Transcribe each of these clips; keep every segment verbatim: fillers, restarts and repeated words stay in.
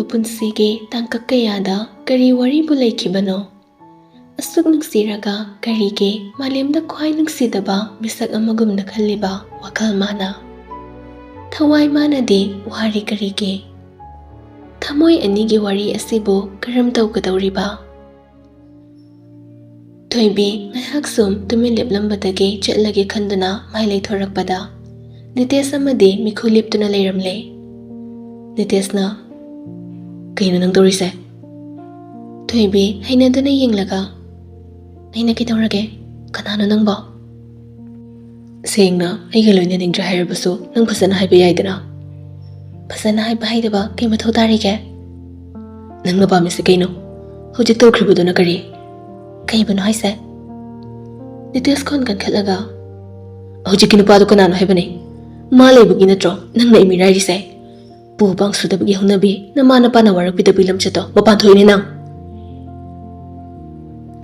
ꯄꯨꯟꯁꯤꯒꯤ ꯇꯥꯡꯀꯛ ꯀꯌꯥꯗ ꯀꯔꯤ ꯋꯥꯔꯤꯕꯨ ꯂꯩꯈꯤꯕꯅꯣ? ꯑꯁꯨꯛ ꯅꯨꯡꯁꯤꯔꯒ ꯀꯔꯤꯒꯤ ꯃꯥꯂꯦꯝꯗ ꯈ꯭ꯋꯥꯏ ꯅꯨꯡꯁꯤꯗꯕ ꯃꯤꯁꯛ ꯑꯃꯒꯨꯝꯅ ꯈꯜꯂꯤꯕ ꯋꯥꯈꯜ ꯃꯥꯅ? ꯊꯋꯥꯏ ꯃꯥꯅꯗꯤ ꯋꯥꯔꯤ ꯀꯔꯤꯒꯤ? ꯊꯃꯣꯏ ꯑꯅꯤꯒꯤ ꯋꯥꯔꯤ ꯑꯁꯤꯕꯨ ꯀꯔꯝ ꯇꯧꯒꯗꯧꯔꯤꯕ? ꯊꯣꯏꯕꯤ ꯉꯥꯏꯍꯥꯛ ꯁꯨꯝ ꯇꯨꯃꯤꯟ ꯂꯦꯞꯂꯝꯕꯗꯒꯤ ꯆꯠꯂꯒꯦ ꯈꯟꯗꯨꯅ ꯃꯥꯏ ꯂꯩꯊꯣꯔꯛꯄꯗ ꯅꯤꯇꯦꯁ ꯑꯃꯗꯤ ꯃꯤꯈꯨ ꯂꯦꯞꯇꯨꯅ ꯂꯩꯔꯝꯂꯦ꯫ ꯅꯤꯇꯦꯁꯅ, "ꯀꯩꯅꯣ ꯅꯪ ꯇꯧꯔꯤꯁꯦ?" ꯊꯣꯏꯕꯤ ꯍꯩꯅꯗꯅ ꯌꯦꯡꯂꯒ, "ꯑꯩꯅ ꯀꯩꯗꯧꯔꯒꯦ? ꯀꯅꯥꯅꯣ ꯅꯪꯕꯣ?" "ꯁꯦꯡꯅ ꯑꯩꯒ ꯂꯣꯏꯅꯅꯤꯡꯗ꯭ꯔꯦ ꯍꯥꯏꯔꯕꯁꯨ ꯅꯪ ꯐꯖꯅ ꯍꯥꯏꯕ ꯌꯥꯏꯗꯅ?" "ꯐꯖꯅ ꯍꯥꯏꯕ ꯍꯩꯗꯕ ꯀꯩ ꯃꯊꯧ ꯇꯥꯔꯤꯒꯦ?" "ꯅꯪꯅ ꯄꯥꯝꯃꯤꯁꯦ ꯀꯩꯅꯣ? ꯍꯧꯖꯤꯛ ꯇꯧꯈ꯭ꯔꯤꯕꯗꯨꯅ ꯀꯔꯤ?" "ꯀꯩꯕꯨꯅꯣ ꯍꯥꯏꯁꯦ?" ꯅꯤꯇꯦꯁ ꯈꯣꯟ ꯀꯟꯈꯠꯂꯒ, "ꯍꯧꯖꯤꯛꯀꯤ ꯅꯨꯄꯥꯗꯣ ꯀꯅꯥꯅꯣ ꯍꯥꯏꯕꯅꯦ? ꯃꯥ ꯂꯩꯕꯒꯤ ꯅꯠꯇ꯭ꯔꯣ ꯅꯪꯅ ꯑꯩ ꯃꯤꯔꯥꯏꯔꯤꯁꯦ? ꯄꯨ ꯄꯥꯡ ꯁꯨꯗꯕꯒꯤ ꯍꯧꯅꯕꯤ ꯅꯃꯥ ꯅꯄꯥꯅ ꯋꯥꯔꯛꯄꯤꯗꯕꯒꯤ ꯂꯝꯆꯠꯇꯣ ꯃꯄꯥꯟ ꯊꯣꯛꯏꯅꯦ ꯅꯪ!"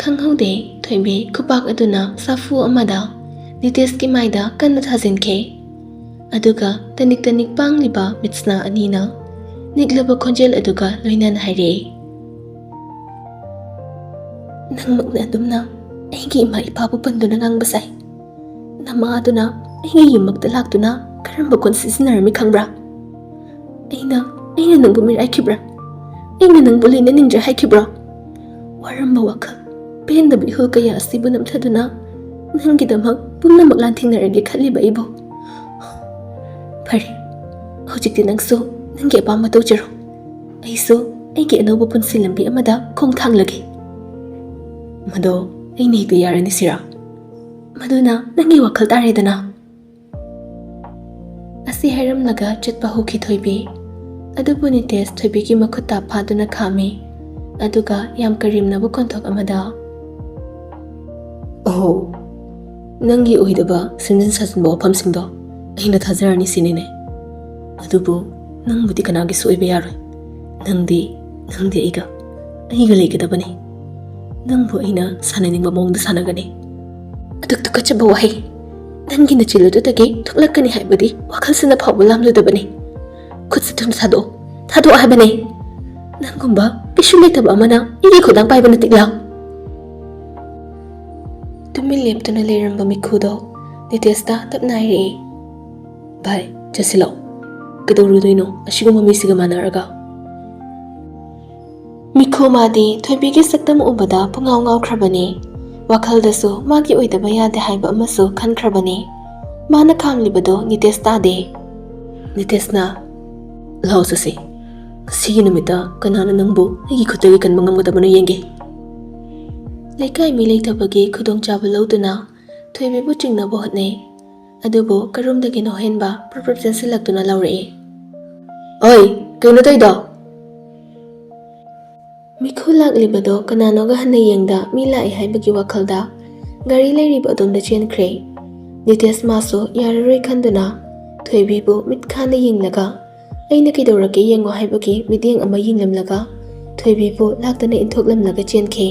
ꯈꯪꯍꯧꯗꯦ, ꯊꯣꯏꯕꯤ ꯈꯨꯄꯥꯛ ꯑꯗꯨꯅ ꯁꯥꯐꯨ ꯑꯃꯗ ꯅꯤꯇꯦꯁꯀꯤ ꯃꯥꯏꯗ ꯀꯟꯅ ꯊꯥꯖꯤꯟꯈꯤ꯫ ꯑꯗꯨꯒ ꯇꯅꯤꯛ ꯇꯅꯤꯛ ꯄꯥꯡꯂꯤꯕ ꯃꯤꯠꯁꯅꯥ ꯑꯅꯤꯅ ꯅꯤꯛꯂꯕ ꯈꯣꯟꯖꯦꯜ ꯑꯗꯨꯒ ꯂꯣꯏꯅꯅ ꯍꯥꯏꯔꯛꯏ, "ꯅꯪꯃꯛꯅ ꯑꯗꯨꯝꯅ ꯑꯩꯒꯤ ꯏꯃꯥ ꯏꯄꯥꯕꯨ ꯄꯟꯗꯨꯅ ꯉꯥꯡꯕ ꯁꯥꯏ꯫ ꯅꯃꯥ ꯑꯗꯨꯅ ꯑꯩꯒꯤ ꯌꯨꯝꯃꯛꯇ ꯂꯥꯛꯇꯨꯅ ꯀꯔꯝꯕ ꯈꯣꯟ ꯁꯤꯖꯤꯟꯅꯔꯝꯃꯤ ꯈꯪꯕ꯭ꯔꯥ? ꯑꯩꯅ, ꯑꯩꯅ ꯅꯪꯕꯨ ꯃꯤꯔꯥꯏꯈꯤꯕ꯭ꯔꯥ? ꯑꯩꯅ ꯅꯪꯕꯨ ꯂꯣꯏꯅꯅꯤꯡꯗ꯭ꯔꯦ ꯍꯥꯏꯈꯤꯕ꯭ꯔꯣ? ꯋꯥꯔꯝꯕ ꯋꯥꯈꯜ, ꯄꯦꯟꯗꯕ ꯏꯍꯨꯜ ꯀꯌꯥ ꯑꯁꯤꯕꯨ ꯅꯝꯊꯗꯨꯅ ꯅꯪꯒꯤꯗꯃꯛ ꯄꯨꯝꯅꯃꯛ ꯂꯥꯟꯊꯦꯡꯅꯔꯒꯦ ꯈꯜꯂꯤꯕ ꯑꯩꯕꯨ? ꯐꯔꯦ, ꯍꯧꯖꯤꯛꯇꯤ ꯅꯪꯁꯨ ꯅꯪꯒꯤ ꯑꯄꯥꯝꯕ ꯇꯧꯖꯔꯣ꯫ ꯑꯩꯁꯨ ꯑꯩꯒꯤ ꯑꯅꯧꯕ ꯄꯨꯟꯁꯤ ꯂꯝꯕꯤ ꯑꯃꯗ ꯈꯣꯡ ꯊꯥꯡꯂꯒꯦ꯫" "ꯃꯗꯣ ꯑꯩꯅ ꯍꯦꯛꯇ ꯌꯥꯔꯅꯤ ꯁꯤꯔꯥ? ꯃꯗꯨꯅ ꯅꯪꯒꯤ ꯋꯥꯈꯜ ꯇꯥꯔꯦꯗꯅ?" ꯑꯁꯤ ꯍꯥꯏꯔꯝꯂꯒ ꯆꯠꯄ ꯍꯧꯈꯤ ꯊꯣꯏꯕꯤ꯫ ꯑꯗꯨꯕꯨ ꯅꯤꯇꯦꯁ ꯊꯣꯏꯕꯤꯒꯤ ꯃꯈꯨꯠꯇ ꯐꯥꯗꯨꯅ ꯈꯥꯝꯃꯤ꯫ ꯑꯗꯨꯒ ꯌꯥꯝ ꯀꯔꯦꯝꯅꯕ ꯈꯣꯟꯊꯣꯛ ꯑꯃꯗ, "ꯑꯣꯍꯣ, ꯅꯪꯒꯤ ꯑꯣꯏꯗꯕ ꯁꯦꯝꯖꯤꯟ ꯁꯥꯖꯤꯟꯕ ꯋꯥꯐꯝꯁꯤꯡꯗꯣ ꯑꯩꯅ ꯊꯥꯖꯔꯅꯤ ꯁꯤꯅꯤꯅꯦ꯫ ꯑꯗꯨꯕꯨ ꯅꯪꯕꯨꯗꯤ ꯀꯅꯥꯒꯤꯁꯨ ꯑꯣꯏꯕ ꯌꯥꯔꯣꯏ꯫ ꯅꯪꯗꯤ, ꯅꯪꯗꯤ ꯑꯩꯒ, ꯑꯩꯒ ꯂꯩꯒꯗꯕꯅꯤ꯫ ꯅꯪꯕꯨ ꯑꯩꯅ ꯁꯥꯟꯅꯅꯤꯡꯕ ꯃꯑꯣꯡꯗ ꯁꯥꯟꯅꯒꯅꯤ꯫" ꯑꯗꯨꯛ ꯇꯨꯀꯠꯆꯕ ꯋꯥꯍꯩ! ꯅꯪꯒꯤ ꯅꯆꯤꯜ ꯑꯗꯨꯗꯒꯤ ꯊꯣꯛꯂꯛꯀꯅꯤ ꯍꯥꯏꯕꯗꯤ ꯋꯥꯈꯜꯁꯤꯅ ꯐꯥꯎꯕ ꯂꯥꯝꯂꯨꯗꯕꯅꯤ꯫ ꯈꯨꯠꯁꯤ ꯊꯨꯅ ꯊꯥꯗꯣꯛꯑꯣ, ꯊꯥꯗꯣꯛꯑꯣ ꯍꯥꯏꯕꯅꯦ꯫ "ꯅꯪꯒꯨꯝꯕ ꯀꯩꯁꯨ ꯂꯩꯇꯕ ꯑꯃꯅ ꯑꯩꯒꯤ ꯈꯨꯗꯥꯡ ꯄꯥꯏꯕ ꯅꯠꯇꯤꯛꯂꯥ?" ꯇꯨꯃꯤꯟ ꯂꯦꯞꯇꯨꯅ ꯂꯩꯔꯝꯕ ꯃꯤꯈꯨꯗꯣ ꯅꯤꯇꯦꯁꯇ ꯇꯞꯅ ꯍꯥꯏꯔꯛꯏ, "ꯚꯥꯏ, ꯆꯠꯁꯤꯜꯂꯛꯑꯣ꯫ ꯀꯩꯗꯧꯔꯨꯗꯣꯏꯅꯣ ꯑꯁꯤꯒꯨꯝꯕ ꯃꯤꯁꯤꯒ ꯃꯥꯟꯅꯔꯒ?" ꯃꯤꯈꯨ ꯃꯥꯗꯤ ꯊꯣꯏꯕꯤꯒꯤ ꯁꯛꯇꯝ ꯎꯕꯗ ꯄꯨꯡꯉꯥꯎ ꯉꯥꯎꯈ꯭ꯔꯕꯅꯦ꯫ ꯋꯥꯈꯜꯗꯁꯨ ꯃꯥꯒꯤ ꯑꯣꯏꯗꯕ ꯌꯥꯗꯦ ꯍꯥꯏꯕ ꯑꯃꯁꯨ ꯈꯟꯈ꯭ꯔꯕꯅꯦ꯫ ꯃꯥꯅ ꯈꯥꯝꯂꯤꯕꯗꯣ ꯅꯤꯇꯦꯁ ꯇꯥꯗꯦ꯫ ꯅꯤꯇꯦꯁꯅ, "ꯂꯥꯛꯑꯣ ꯆꯠꯁꯤ꯫ ꯉꯁꯤꯒꯤ ꯅꯨꯃꯤꯠꯇ ꯀꯅꯥꯅ ꯅꯪꯕꯨ ꯑꯩꯒꯤ ꯈꯨꯠꯇꯒꯤ ꯀꯟꯕ ꯉꯝꯒꯗꯕꯅꯣ ꯌꯦꯡꯒꯦ꯫" ꯂꯩꯀꯥꯏ ꯃꯤ ꯂꯩꯇꯕꯒꯤ ꯈꯨꯗꯣꯡꯆꯥꯕ ꯂꯧꯗꯨꯅ ꯊꯣꯏꯕꯤꯕꯨ ꯆꯤꯡꯅꯕ ꯍꯣꯠꯅꯩ꯫ ꯑꯗꯨꯕꯨ ꯀꯔꯣꯝꯗꯒꯤꯅꯣ ꯍꯦꯟꯕ ꯄ꯭ꯔꯞ ꯄ꯭ꯔꯞ ꯆꯦꯟꯁꯤꯜꯂꯛꯇꯨꯅ ꯂꯥꯎꯔꯛꯏ, "ꯑꯣꯏ, ꯀꯩꯅꯣ ꯇꯧꯏꯗꯣ?" ꯃꯤꯈꯨ ꯂꯥꯛꯂꯤꯕꯗꯣ ꯀꯅꯥꯅꯣꯒ ꯍꯟꯅ ꯌꯦꯡꯗ ꯃꯤ ꯂꯥꯛꯑꯦ ꯍꯥꯏꯕꯒꯤ ꯋꯥꯈꯜꯗ ꯒꯥꯔꯤ ꯂꯩꯔꯤꯕ ꯑꯗꯣꯝꯗ ꯆꯦꯟꯈ꯭ꯔꯦ꯫ ꯅꯤꯇꯦꯁ ꯃꯥꯁꯨ ꯌꯥꯔꯔꯣꯏ ꯈꯟꯗꯨꯅ ꯊꯣꯏꯕꯤꯕꯨ ꯃꯤꯠ ꯈꯥꯅ ꯌꯦꯡꯂꯒ, "ꯑꯩꯅ ꯀꯩꯗꯧꯔꯒꯦ ꯌꯦꯡꯉꯣ" ꯍꯥꯏꯕꯒꯤ ꯃꯤꯠꯌꯦꯡ ꯑꯃ ꯌꯦꯡꯂꯝꯂꯒ ꯊꯣꯏꯕꯤꯕꯨ ꯂꯥꯛꯇꯅ ꯏꯟꯊꯣꯛꯂꯝꯂꯒ ꯆꯦꯟꯈꯤ꯫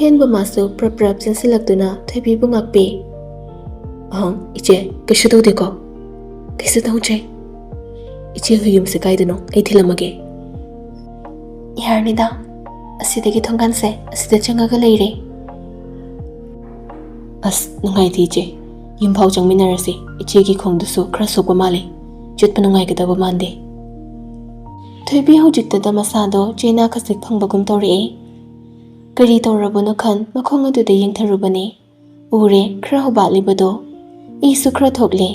ꯍꯦꯟꯕ ꯃꯥꯁꯨ ꯄ꯭ꯔꯞ ꯄ꯭ꯔꯞ ꯆꯦꯟꯁꯤꯜꯂꯛꯇꯨꯅ ꯊꯣꯏꯕꯤꯕꯨ ꯉꯥꯛꯄꯤ꯫ "ꯑꯍꯪ, ꯏꯆꯦ, ꯀꯩꯁꯨ ꯇꯧꯗꯦꯀꯣ? ꯀꯩꯁꯨ ꯇꯧꯗ꯭ꯔꯦ꯫ ꯏꯆꯦ ꯍꯣꯏ ꯌꯨꯝꯁꯦ ꯀꯥꯏꯗꯅꯣ? ꯑꯩ ꯊꯤꯜꯂꯝꯃꯒꯦ꯫" "ꯌꯥꯔꯅꯤꯗ, ꯑꯁꯤꯗꯒꯤ ꯊꯣꯡꯒꯥꯟꯁꯦ ꯑꯁꯤꯗ ꯆꯪꯉꯒ ꯂꯩꯔꯦ꯫" "ꯑꯁ, ꯅꯨꯡꯉꯥꯏꯇꯦ ꯏꯆꯦ꯫ ꯌꯨꯝꯐꯥꯎ ꯆꯪꯃꯤꯟꯅꯔꯁꯤ꯫ ꯏꯆꯦꯒꯤ ꯈꯣꯡꯗꯨꯁꯨ ꯈꯔ ꯁꯣꯛꯄ ꯃꯥꯜꯂꯦ꯫ ꯆꯠꯄ ꯅꯨꯡꯉꯥꯏꯒꯗꯕ ꯃꯥꯟꯗꯦ꯫" ꯊꯣꯏꯕꯤ ꯍꯧꯖꯤꯛꯇꯗ ꯃꯁꯥꯗꯣ ꯆꯦꯅꯥ ꯈꯖꯤꯛ ꯐꯪꯕꯒꯨꯝ ꯇꯧꯔꯛꯑꯦ꯫ ꯀꯔꯤ ꯇꯧꯔꯕꯅꯣ ꯈꯟ ꯃꯈꯣꯡ ꯑꯗꯨꯗ ꯌꯦꯡꯊꯔꯨꯕꯅꯤ꯫ ꯎꯔꯦ, ꯈꯔ ꯍꯨꯕꯥꯠꯂꯤꯕꯗꯣ꯫ ꯏꯁꯨ ꯈꯔ ꯊꯣꯛꯂꯦ꯫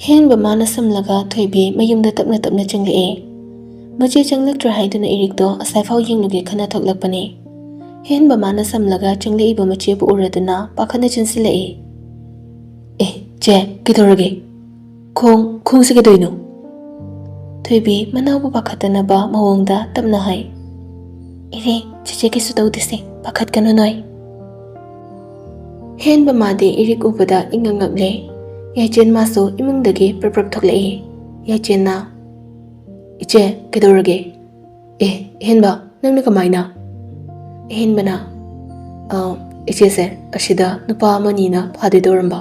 ꯍꯦꯟꯕ ꯃꯥꯅ ꯁꯝꯂꯒ ꯊꯣꯏꯕꯤ ꯃꯌꯨꯝꯗ ꯇꯞꯅ ꯇꯞꯅ ꯆꯪꯂꯛꯑꯦ꯫ ꯃꯆꯦ ꯆꯪꯂꯛꯇ꯭ꯔꯦ ꯍꯥꯏꯗꯨꯅ ꯏꯔꯤꯛꯇꯣ ꯑꯁꯥꯏꯐꯥꯎ ꯌꯦꯡꯂꯨꯒꯦ ꯈꯟꯅ ꯊꯣꯛꯂꯛꯄꯅꯦ꯫ ꯍꯦꯟꯕ ꯃꯥꯅ ꯁꯝꯂꯒ ꯆꯪꯂꯛꯏꯕ ꯃꯆꯦꯕꯨ ꯎꯔꯗꯨꯅ ꯄꯥꯈꯠꯅ ꯆꯦꯟꯁꯤꯜꯂꯛꯑꯦ꯫ "ꯑꯦ, ꯆꯦ, ꯀꯩꯗꯧꯔꯒꯦ? ꯈꯣꯡ, ꯈꯣꯡꯁꯦ ꯀꯩꯗꯧꯏꯅꯣ?" ꯊꯣꯏꯕꯤ ꯃꯅꯥꯎꯕꯨ ꯄꯥꯈꯠꯇꯅꯕ ꯃꯑꯣꯡꯗ ꯇꯞꯅ ꯍꯥꯏ꯫ "ꯏꯔꯦ, ꯆꯦꯆꯦ ꯀꯩꯁꯨ ꯇꯧꯗꯦꯁꯦ, ꯄꯥꯈꯠꯀꯅꯨ ꯅꯣꯏ꯫" ꯍꯦꯟꯕ ꯃꯥꯗꯤ ꯏꯔꯤꯛ ꯎꯕꯗ ꯏꯉꯛ ꯉꯛꯂꯦ꯫ ꯌꯥꯏꯆꯦꯟ ꯃꯥꯁꯨ ꯏꯃꯨꯡꯗꯒꯤ ꯄ꯭ꯔꯞ ꯄ꯭ꯔꯞ ꯊꯣꯛꯂꯛꯏ꯫ ꯌꯥꯏꯆꯦꯟꯅ, "ꯏꯆꯦ, ꯀꯩꯗꯧꯔꯒꯦ?" "ꯑꯦ, ꯍꯦꯟꯕ, ꯅꯪꯅ ꯀꯃꯥꯏꯅ?" ꯍꯦꯟꯕꯅ, "ꯑ, ꯏꯆꯦꯁꯦ ꯑꯁꯤꯗ ꯅꯨꯄꯥ ꯑꯃꯅꯤꯅ ꯐꯥꯗꯣꯏ ꯇꯧꯔꯝꯕ,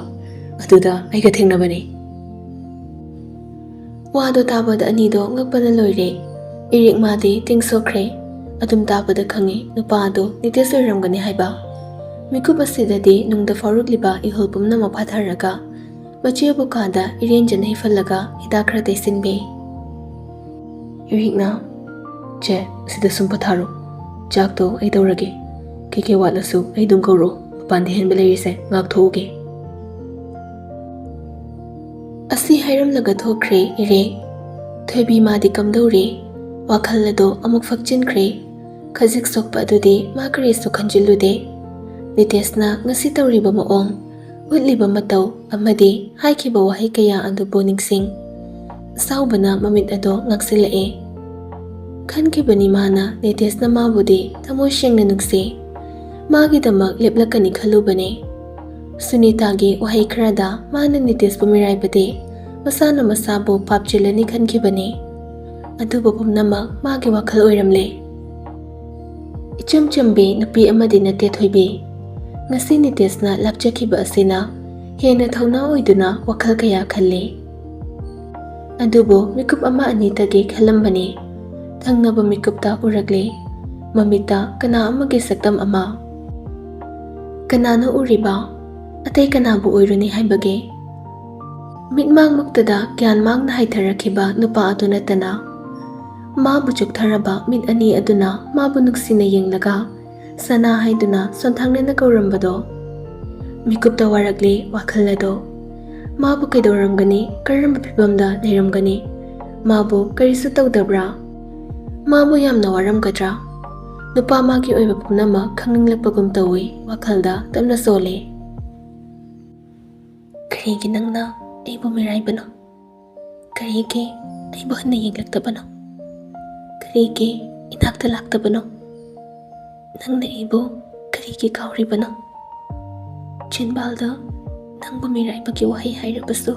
ꯑꯗꯨꯗ ꯑꯩꯒ ꯊꯦꯡꯅꯕꯅꯤ꯫" ꯋꯥꯗꯣ ꯇꯥꯕꯗ ꯑꯅꯤꯗꯣ ꯉꯛꯄꯅ ꯂꯣꯏꯔꯦ꯫ ꯏꯔꯤꯛ ꯃꯥꯗꯤ ꯇꯤꯡꯁꯣꯛꯈ꯭ꯔꯦ꯫ ꯑꯗꯨꯝ ꯇꯥꯕꯗ ꯈꯪꯉꯤ ꯅꯨꯄꯥ ꯑꯗꯨ ꯅꯤꯇꯦꯁ ꯑꯣꯏꯔꯝꯒꯅꯤ ꯍꯥꯏꯕ꯫ ꯃꯤꯀꯨꯞ ꯑꯁꯤꯗꯗꯤ ꯅꯨꯡꯗ ꯐꯥꯎꯔꯛꯂꯤꯕ ꯏꯍꯨꯜ ꯄꯨꯝꯅꯃꯛ ꯐꯥꯊꯔꯒ ꯃꯆꯦꯕꯨ ꯀꯥꯗ ꯏꯔꯦꯟꯖꯅ ꯍꯤꯐꯜꯂꯒ ꯍꯤꯗꯥꯛ ꯈꯔ ꯇꯩꯁꯤꯟꯕꯤ꯫ ꯏꯔꯤꯛꯅ, "ꯆꯦ, ꯁꯤꯗ ꯁꯨꯝ ꯄꯣꯊꯥꯔꯣ꯫ ꯆꯥꯛꯇꯣ ꯑꯩ ꯇꯧꯔꯒꯦ꯫ ꯀꯩꯀꯩ ꯋꯥꯠꯂꯁꯨ ꯑꯩ ꯑꯗꯨꯝ ꯀꯧꯔꯣ꯫ ꯃꯄꯥꯟꯗ ꯍꯦꯟꯕ ꯂꯩꯔꯤꯁꯦ ꯉꯥꯛ ꯊꯣꯛꯎꯒꯦ꯫" ꯑꯁꯤ ꯍꯥꯏꯔꯝꯂꯒ ꯊꯣꯛꯈ꯭ꯔꯦ ꯏꯔꯦ꯫ ꯊꯣꯏꯕꯤ ꯃꯥꯗꯤ ꯀꯝꯗꯧꯔꯤ? ꯋꯥꯈꯜ ꯑꯗꯣ ꯑꯃꯨꯛ ꯐꯛꯆꯤꯟꯈ꯭ꯔꯦ꯫ ꯈꯖꯤꯛ ꯁꯣꯛꯄ ꯑꯗꯨꯗꯤ ꯃꯥ ꯀꯔꯤꯁꯨ ꯈꯟꯖꯤꯜꯂꯨꯗꯦ꯫ ꯅꯤꯇꯦꯁꯅ ꯉꯁꯤ ꯇꯧꯔꯤꯕ ꯃꯑꯣꯡ, ꯎꯠꯂꯤꯕ ꯃꯇꯧ ꯑꯃꯗꯤ ꯍꯥꯏꯈꯤꯕ ꯋꯥꯍꯩ ꯀꯌꯥ ꯑꯗꯨꯕꯨ ꯅꯤꯡꯁꯤꯡ꯫ ꯑꯁꯥꯎꯕꯅ ꯃꯃꯤꯠ ꯑꯗꯣ ꯉꯥꯛꯁꯤꯜꯂꯛꯑꯦ꯫ ꯈꯟꯈꯤꯕꯅꯤ ꯃꯥꯅ ꯅꯤꯇꯦꯁꯅ ꯃꯥꯕꯨꯗꯤ ꯊꯃꯣꯏ ꯁꯦꯡꯅ ꯅꯨꯡꯁꯤ꯫ ꯃꯥꯒꯤꯗꯃꯛ ꯂꯦꯞꯂꯛꯀꯅꯤ ꯈꯜꯂꯨꯕꯅꯤ꯫ ꯁꯨꯅꯤꯇꯥꯒꯤ ꯋꯥꯍꯩ ꯈꯔꯗ ꯃꯥꯅ ꯅꯤꯇꯦꯁꯄꯨ ꯃꯤꯔꯥꯏꯕꯗꯤ ꯃꯁꯥꯅ ꯃꯁꯥꯕꯨ ꯄꯥꯞ ꯆꯦꯜꯂꯅꯤ ꯈꯟꯈꯤꯕꯅꯤ꯫ ꯑꯗꯨꯕꯨ ꯄꯨꯝꯅꯃꯛ ꯃꯥꯒꯤ ꯋꯥꯈꯜ ꯑꯣꯏꯔꯝꯂꯦ꯫ ꯏꯆꯝ ꯆꯝꯕꯤ ꯅꯨꯄꯤ ꯑꯃꯗꯤ ꯅꯠꯇꯦ ꯊꯣꯏꯕꯤ꯫ ꯉꯁꯤ ꯅꯤꯇꯦꯁꯅ ꯂꯥꯛꯆꯈꯤꯕ ꯑꯁꯤꯅ ꯍꯦꯟꯅ ꯊꯧꯅꯥ ꯑꯣꯏꯗꯨꯅ ꯋꯥꯈꯜ ꯀꯌꯥ ꯈꯜꯂꯤ꯫ ꯑꯗꯨꯕꯨ ꯃꯤꯀꯨꯞ ꯑꯃ ꯑꯅꯤꯇꯒꯤ ꯈꯜꯂꯝꯕꯅꯤ꯫ ꯊꯪꯅꯕ ꯃꯤꯀꯨꯞꯇ ꯎꯔꯛꯂꯦ꯫ ꯃꯃꯤꯠꯇ ꯀꯅꯥ ꯑꯃꯒꯤ ꯁꯛꯇꯝ ꯑꯃ꯫ ꯀꯅꯥꯅꯣ ꯎꯔꯤꯕ? ꯑꯇꯩ ꯀꯅꯥꯕꯨ ꯑꯣꯏꯔꯨꯅꯤ ꯍꯥꯏꯕꯒꯦ? ꯃꯤꯠꯃꯥꯡꯃꯛꯇꯗ ꯒ꯭ꯌꯥꯟ ꯃꯥꯡꯅ ꯍꯥꯏꯊꯔꯛꯈꯤꯕ ꯅꯨꯄꯥ ꯑꯗꯨ ꯅꯠꯇꯅ꯫ ꯃꯥꯕꯨ ꯆꯨꯞꯊꯔꯕ ꯃꯤꯠ ꯑꯅꯤ ꯑꯗꯨꯅ ꯃꯥꯕꯨ ꯅꯨꯡꯁꯤꯅ ꯌꯦꯡꯂꯒ ꯁꯅꯥ ꯍꯥꯏꯗꯨꯅ ꯁꯣꯟꯊꯥꯡꯅꯅ ꯀꯧꯔꯝꯕꯗꯣ꯫ ꯃꯤꯀꯨꯞꯇ ꯋꯥꯔꯛꯂꯦ ꯋꯥꯈꯜ ꯑꯗꯣ꯫ ꯃꯥꯕꯨ ꯀꯩꯗꯧꯔꯝꯒꯅꯤ? ꯀꯔꯝꯕ ꯐꯤꯕꯝꯗ ꯂꯩꯔꯝꯒꯅꯤ? ꯃꯥꯕꯨ ꯀꯔꯤꯁꯨ ꯇꯧꯗꯕ꯭ꯔꯥ? ꯃꯥꯕꯨ ꯌꯥꯝꯅ ꯋꯥꯔꯝꯒꯗ꯭ꯔꯥ? ꯅꯨꯄꯥ ꯃꯥꯒꯤ ꯑꯣꯏꯕ ꯄꯨꯝꯅꯃꯛ ꯈꯪꯅꯤꯡꯂꯛꯄꯒꯨꯝ ꯇꯧꯏ ꯋꯥꯈꯜꯗ ꯇꯞꯅ ꯆꯣꯜꯂꯦ꯫ ꯀꯔꯤꯒꯤ ꯅꯪꯅ ꯑꯩꯕꯨ ꯃꯤꯔꯥꯏꯕꯅꯣ? ꯀꯔꯤꯒꯤ ꯑꯩꯕꯨ ꯍꯟꯅ ꯌꯦꯡꯂꯛꯇꯕꯅꯣ? ꯀꯔꯤꯒꯤ ꯏꯅꯥꯛꯇ ꯂꯥꯛꯇꯕꯅꯣ? ꯅꯪꯅ ꯑꯩꯕꯨ ꯀꯔꯤꯒꯤ ꯀꯥꯎꯔꯤꯕꯅꯣ? ꯆꯤꯟꯕꯥꯜꯗ ꯅꯪꯕꯨ ꯃꯤꯔꯥꯏꯕꯒꯤ ꯋꯥꯍꯩ ꯍꯥꯏꯔꯕꯁꯨ,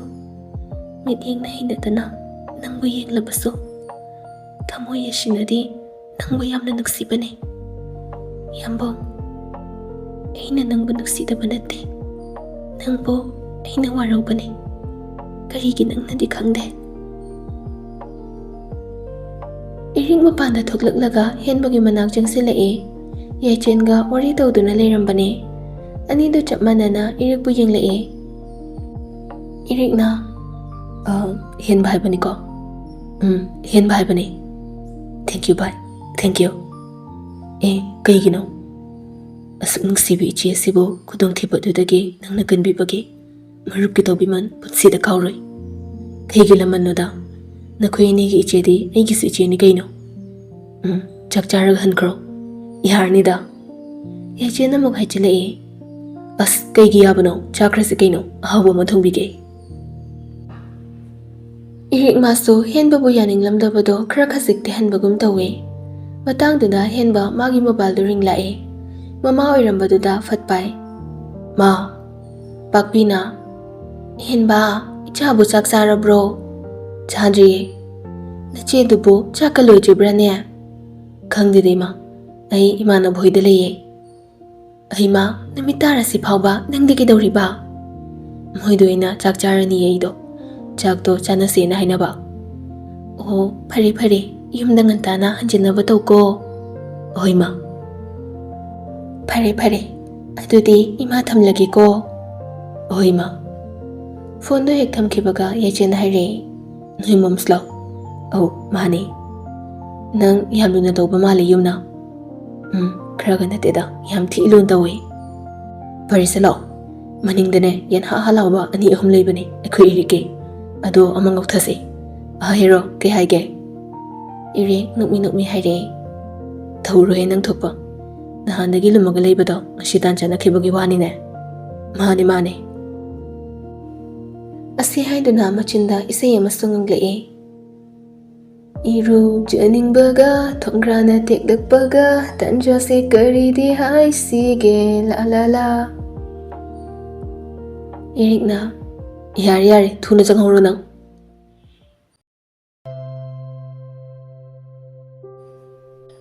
ꯃꯤꯠꯌꯦꯡꯅ ꯍꯩꯅꯗꯅ ꯅꯪꯕꯨ ꯌꯦꯡꯂꯕꯁꯨ, ꯊꯃꯣꯏ ꯑꯁꯤꯅꯗꯤ ꯅꯪꯕꯨ ꯌꯥꯝꯅ ꯅꯨꯡꯁꯤꯕꯅꯦ꯫ ꯌꯥꯝꯕꯧ, ꯑꯩꯅ ꯅꯪꯕꯨ ꯅꯨꯡꯁꯤꯗꯕ ꯅꯠꯇꯦ꯫ ꯅꯪꯕꯨ ꯑꯩꯅ ꯋꯥꯔꯧꯕꯅꯦ꯫ ꯀꯔꯤꯒꯤ ꯅꯪꯅꯗꯤ ꯈꯪꯗꯦ? ꯏꯔꯤꯛ ꯃꯄꯥꯟꯗ ꯊꯣꯛꯂꯛꯂꯒ ꯍꯦꯟꯕꯒꯤ ꯃꯅꯥꯛ ꯆꯪꯁꯤꯜꯂꯛꯑꯦ꯫ ꯌꯥꯏꯆꯦꯟꯒ ꯋꯥꯔꯤ ꯇꯧꯗꯨꯅ ꯂꯩꯔꯝꯕꯅꯦ꯫ ꯑꯅꯤꯗꯨ ꯆꯞ ꯃꯥꯟꯅꯅ ꯏꯔꯤꯛꯄꯨ ꯌꯦꯡꯂꯛꯑꯦ꯫ ꯏꯔꯤꯛꯅ, "ꯑ, ꯍꯦꯟꯕ ꯍꯥꯏꯕꯅꯤꯀꯣ?" "ꯎꯝ, ꯍꯦꯟꯕ ꯍꯥꯏꯕꯅꯤ꯫ Thank you, bye꯫ Thank you꯫ ꯑꯦ, ꯀꯩꯒꯤꯅꯣ? ꯑꯁꯨꯛ ꯅꯨꯡꯁꯤꯕ ꯏꯆꯦ ꯑꯁꯤꯕꯨ ꯈꯨꯗꯣꯡꯊꯤꯕꯗꯨꯗꯒꯤ ꯅꯪꯅ ꯀꯟꯕꯤꯕꯒꯤ ꯃꯔꯨꯞꯀꯤ ꯇꯧꯕꯤꯃꯜ ꯄꯨꯟꯁꯤꯗ ꯀꯥꯎꯔꯣꯏ꯫ ꯀꯩꯒꯤ ꯂꯃꯟꯅꯣꯗ? ꯅꯈꯣꯏ ꯑꯅꯤꯒꯤ ꯏꯆꯦꯗꯤ ꯑꯩꯒꯤꯁꯨ ꯏꯆꯦꯅꯤ ꯀꯩꯅꯣ꯫ ꯎꯝ, ꯆꯥꯛ ꯆꯥꯔꯒ ꯍꯟꯈ꯭ꯔꯣ꯫ ꯌꯥꯔꯅꯤꯗ꯫" ꯌꯥꯏꯆꯦꯅ ꯑꯃꯨꯛ ꯍꯥꯏꯖꯤꯜꯂꯛꯑꯦ꯫ "ꯑꯁ, ꯀꯩꯒꯤ ꯌꯥꯕꯅꯣ? ꯆꯥꯈ꯭ꯔꯁꯤ ꯀꯩꯅꯣ, ꯑꯍꯥꯎꯕ ꯑꯃ ꯊꯣꯡꯕꯤꯒꯦ꯫" ꯏꯔꯤꯛ ꯃꯥꯁꯨ ꯍꯦꯟꯕꯕꯨ ꯌꯥꯅꯤꯡꯂꯝꯗꯕꯗꯣ ꯈꯔ ꯈꯖꯤꯛꯇꯤ ꯍꯟꯕꯒꯨꯝ ꯇꯧꯋꯦ꯫ ꯃꯇꯥꯡꯗꯨꯗ ꯍꯦꯟꯕ ꯃꯥꯒꯤ ꯃꯣꯕꯥꯏꯜꯗꯨ ꯔꯤꯡ ꯂꯥꯛꯑꯦ꯫ ꯃꯃꯥ ꯑꯣꯏꯔꯝꯕꯗꯨꯗ ꯐꯠ ꯄꯥꯏ꯫ "ꯃꯥ꯫" ꯄꯥꯛꯄꯤꯅ, "ꯍꯦꯟꯕ, ꯏꯆꯥꯕꯨ ꯆꯥꯛ ꯆꯥꯔꯕ꯭ꯔꯣ?" "ꯆꯥꯗ꯭ꯔꯤꯌꯦ꯫" "ꯅꯆꯦꯗꯨꯕꯨ ꯆꯥꯛꯀ ꯂꯣꯏꯗ꯭ꯔꯤꯕ꯭ꯔꯥꯅꯦ?" "ꯈꯪꯗꯦꯗ ꯏꯃꯥ, ꯑꯩ ꯏꯃꯥꯟꯅꯕ ꯍꯣꯏꯗ ꯂꯩꯌꯦ꯫" "ꯑꯩꯃ, ꯅꯨꯃꯤꯠ ꯇꯥꯔꯁꯤ ꯐꯥꯎꯕ ꯅꯪꯗꯤ ꯀꯩꯗꯧꯔꯤꯕ?" "ꯃꯣꯏꯗ ꯑꯣꯏꯅ ꯆꯥꯛ ꯆꯥꯔꯅꯤ ꯑꯩꯗꯣ꯫ ꯆꯥꯛꯇꯣ ꯆꯥꯅꯁꯦꯅ ꯍꯥꯏꯅꯕ꯫" "ꯑꯣ, ꯐꯔꯦ ꯐꯔꯦ, ꯌꯨꯝꯗ ꯉꯟꯇꯥꯅ ꯍꯟꯖꯤꯟꯅꯕ ꯇꯧꯀꯣ꯫" "ꯍꯣꯏ ꯃꯥ꯫" "ꯐꯔꯦ ꯐꯔꯦ, ꯑꯗꯨꯗꯤ ꯏꯃꯥ ꯊꯝꯂꯒꯦꯀꯣ꯫" "ꯍꯣꯏ ꯃꯥ꯫" ꯐꯣꯟꯗꯣ ꯍꯦꯛ ꯊꯝꯈꯤꯕꯒ ꯌꯥꯏꯆꯦꯅ ꯍꯥꯏꯔꯛꯑꯦ꯫ "ꯅꯣꯏ ꯃꯣꯝꯁꯂꯣ?" "ꯑꯧ, ꯃꯥꯅꯦ꯫" "ꯅꯪ ꯌꯥꯝ ꯂꯨꯅ ꯇꯧꯕ ꯃꯥꯜꯂꯦ ꯌꯨꯝꯅ꯫" "ꯎꯝ, ꯈꯔꯒ ꯅꯠꯇꯦꯗ, ꯌꯥꯝ ꯊꯤ ꯂꯨꯅ ꯇꯧꯋꯦ꯫" "ꯐꯔꯦꯁꯦ ꯂꯥꯛꯑꯣ, ꯃꯅꯤꯡꯗꯅꯦ ꯌꯦꯟ ꯍꯥ ꯍꯥ ꯂꯥꯎꯕ ꯑꯅꯤ ꯑꯍꯨꯝ ꯂꯩꯕꯅꯦ ꯑꯩꯈꯣꯏ ꯏꯔꯤꯛꯀꯤ, ꯑꯗꯣ ꯑꯃ ꯉꯧꯊꯁꯦ꯫ ꯑꯍꯥ ꯍꯦꯔꯣ, ꯀꯩ ꯍꯥꯏꯒꯦ?" ꯏꯔꯤꯛ ꯅꯣꯛꯃꯤ ꯅꯣꯛꯃꯤ ꯍꯥꯏꯔꯛꯑꯦ꯫ "ꯇꯧꯔꯣꯍꯦ ꯅꯪ ꯊꯣꯛꯄ, ꯅꯍꯥꯟꯗꯒꯤ ꯂꯨꯝꯃꯒ ꯂꯩꯕꯗꯣ ꯉꯁꯤ ꯇꯥꯟ ꯆꯥꯟꯅꯈꯤꯕꯒꯤ ꯋꯥꯅꯤꯅꯦ꯫" "ꯃꯥꯅꯦ ꯃꯥꯅꯦ꯫" ꯑꯁꯤ ꯍꯥꯏꯗꯨꯅ ꯃꯆꯤꯟꯗ ꯏꯁꯩ ꯑꯃꯁꯨ ꯉꯪꯂꯛꯑꯦ꯫ "ꯏꯔꯨꯖꯅꯤꯡꯕꯒ ꯊꯣꯡꯒ꯭ꯔꯥꯅ ꯇꯦꯛꯂꯛꯄꯒ ꯇꯟꯖꯥꯁꯦ ꯀꯔꯤꯗꯤ ꯍꯥꯏꯁꯤꯒꯦ ꯂꯥ ꯂꯥ ꯂꯥ꯫" ꯏꯔꯤꯛꯅ, "ꯌꯥꯔꯦ ꯌꯥꯔꯦ, ꯊꯨꯅ ꯆꯪꯍꯧꯔꯣ ꯅꯪ꯫"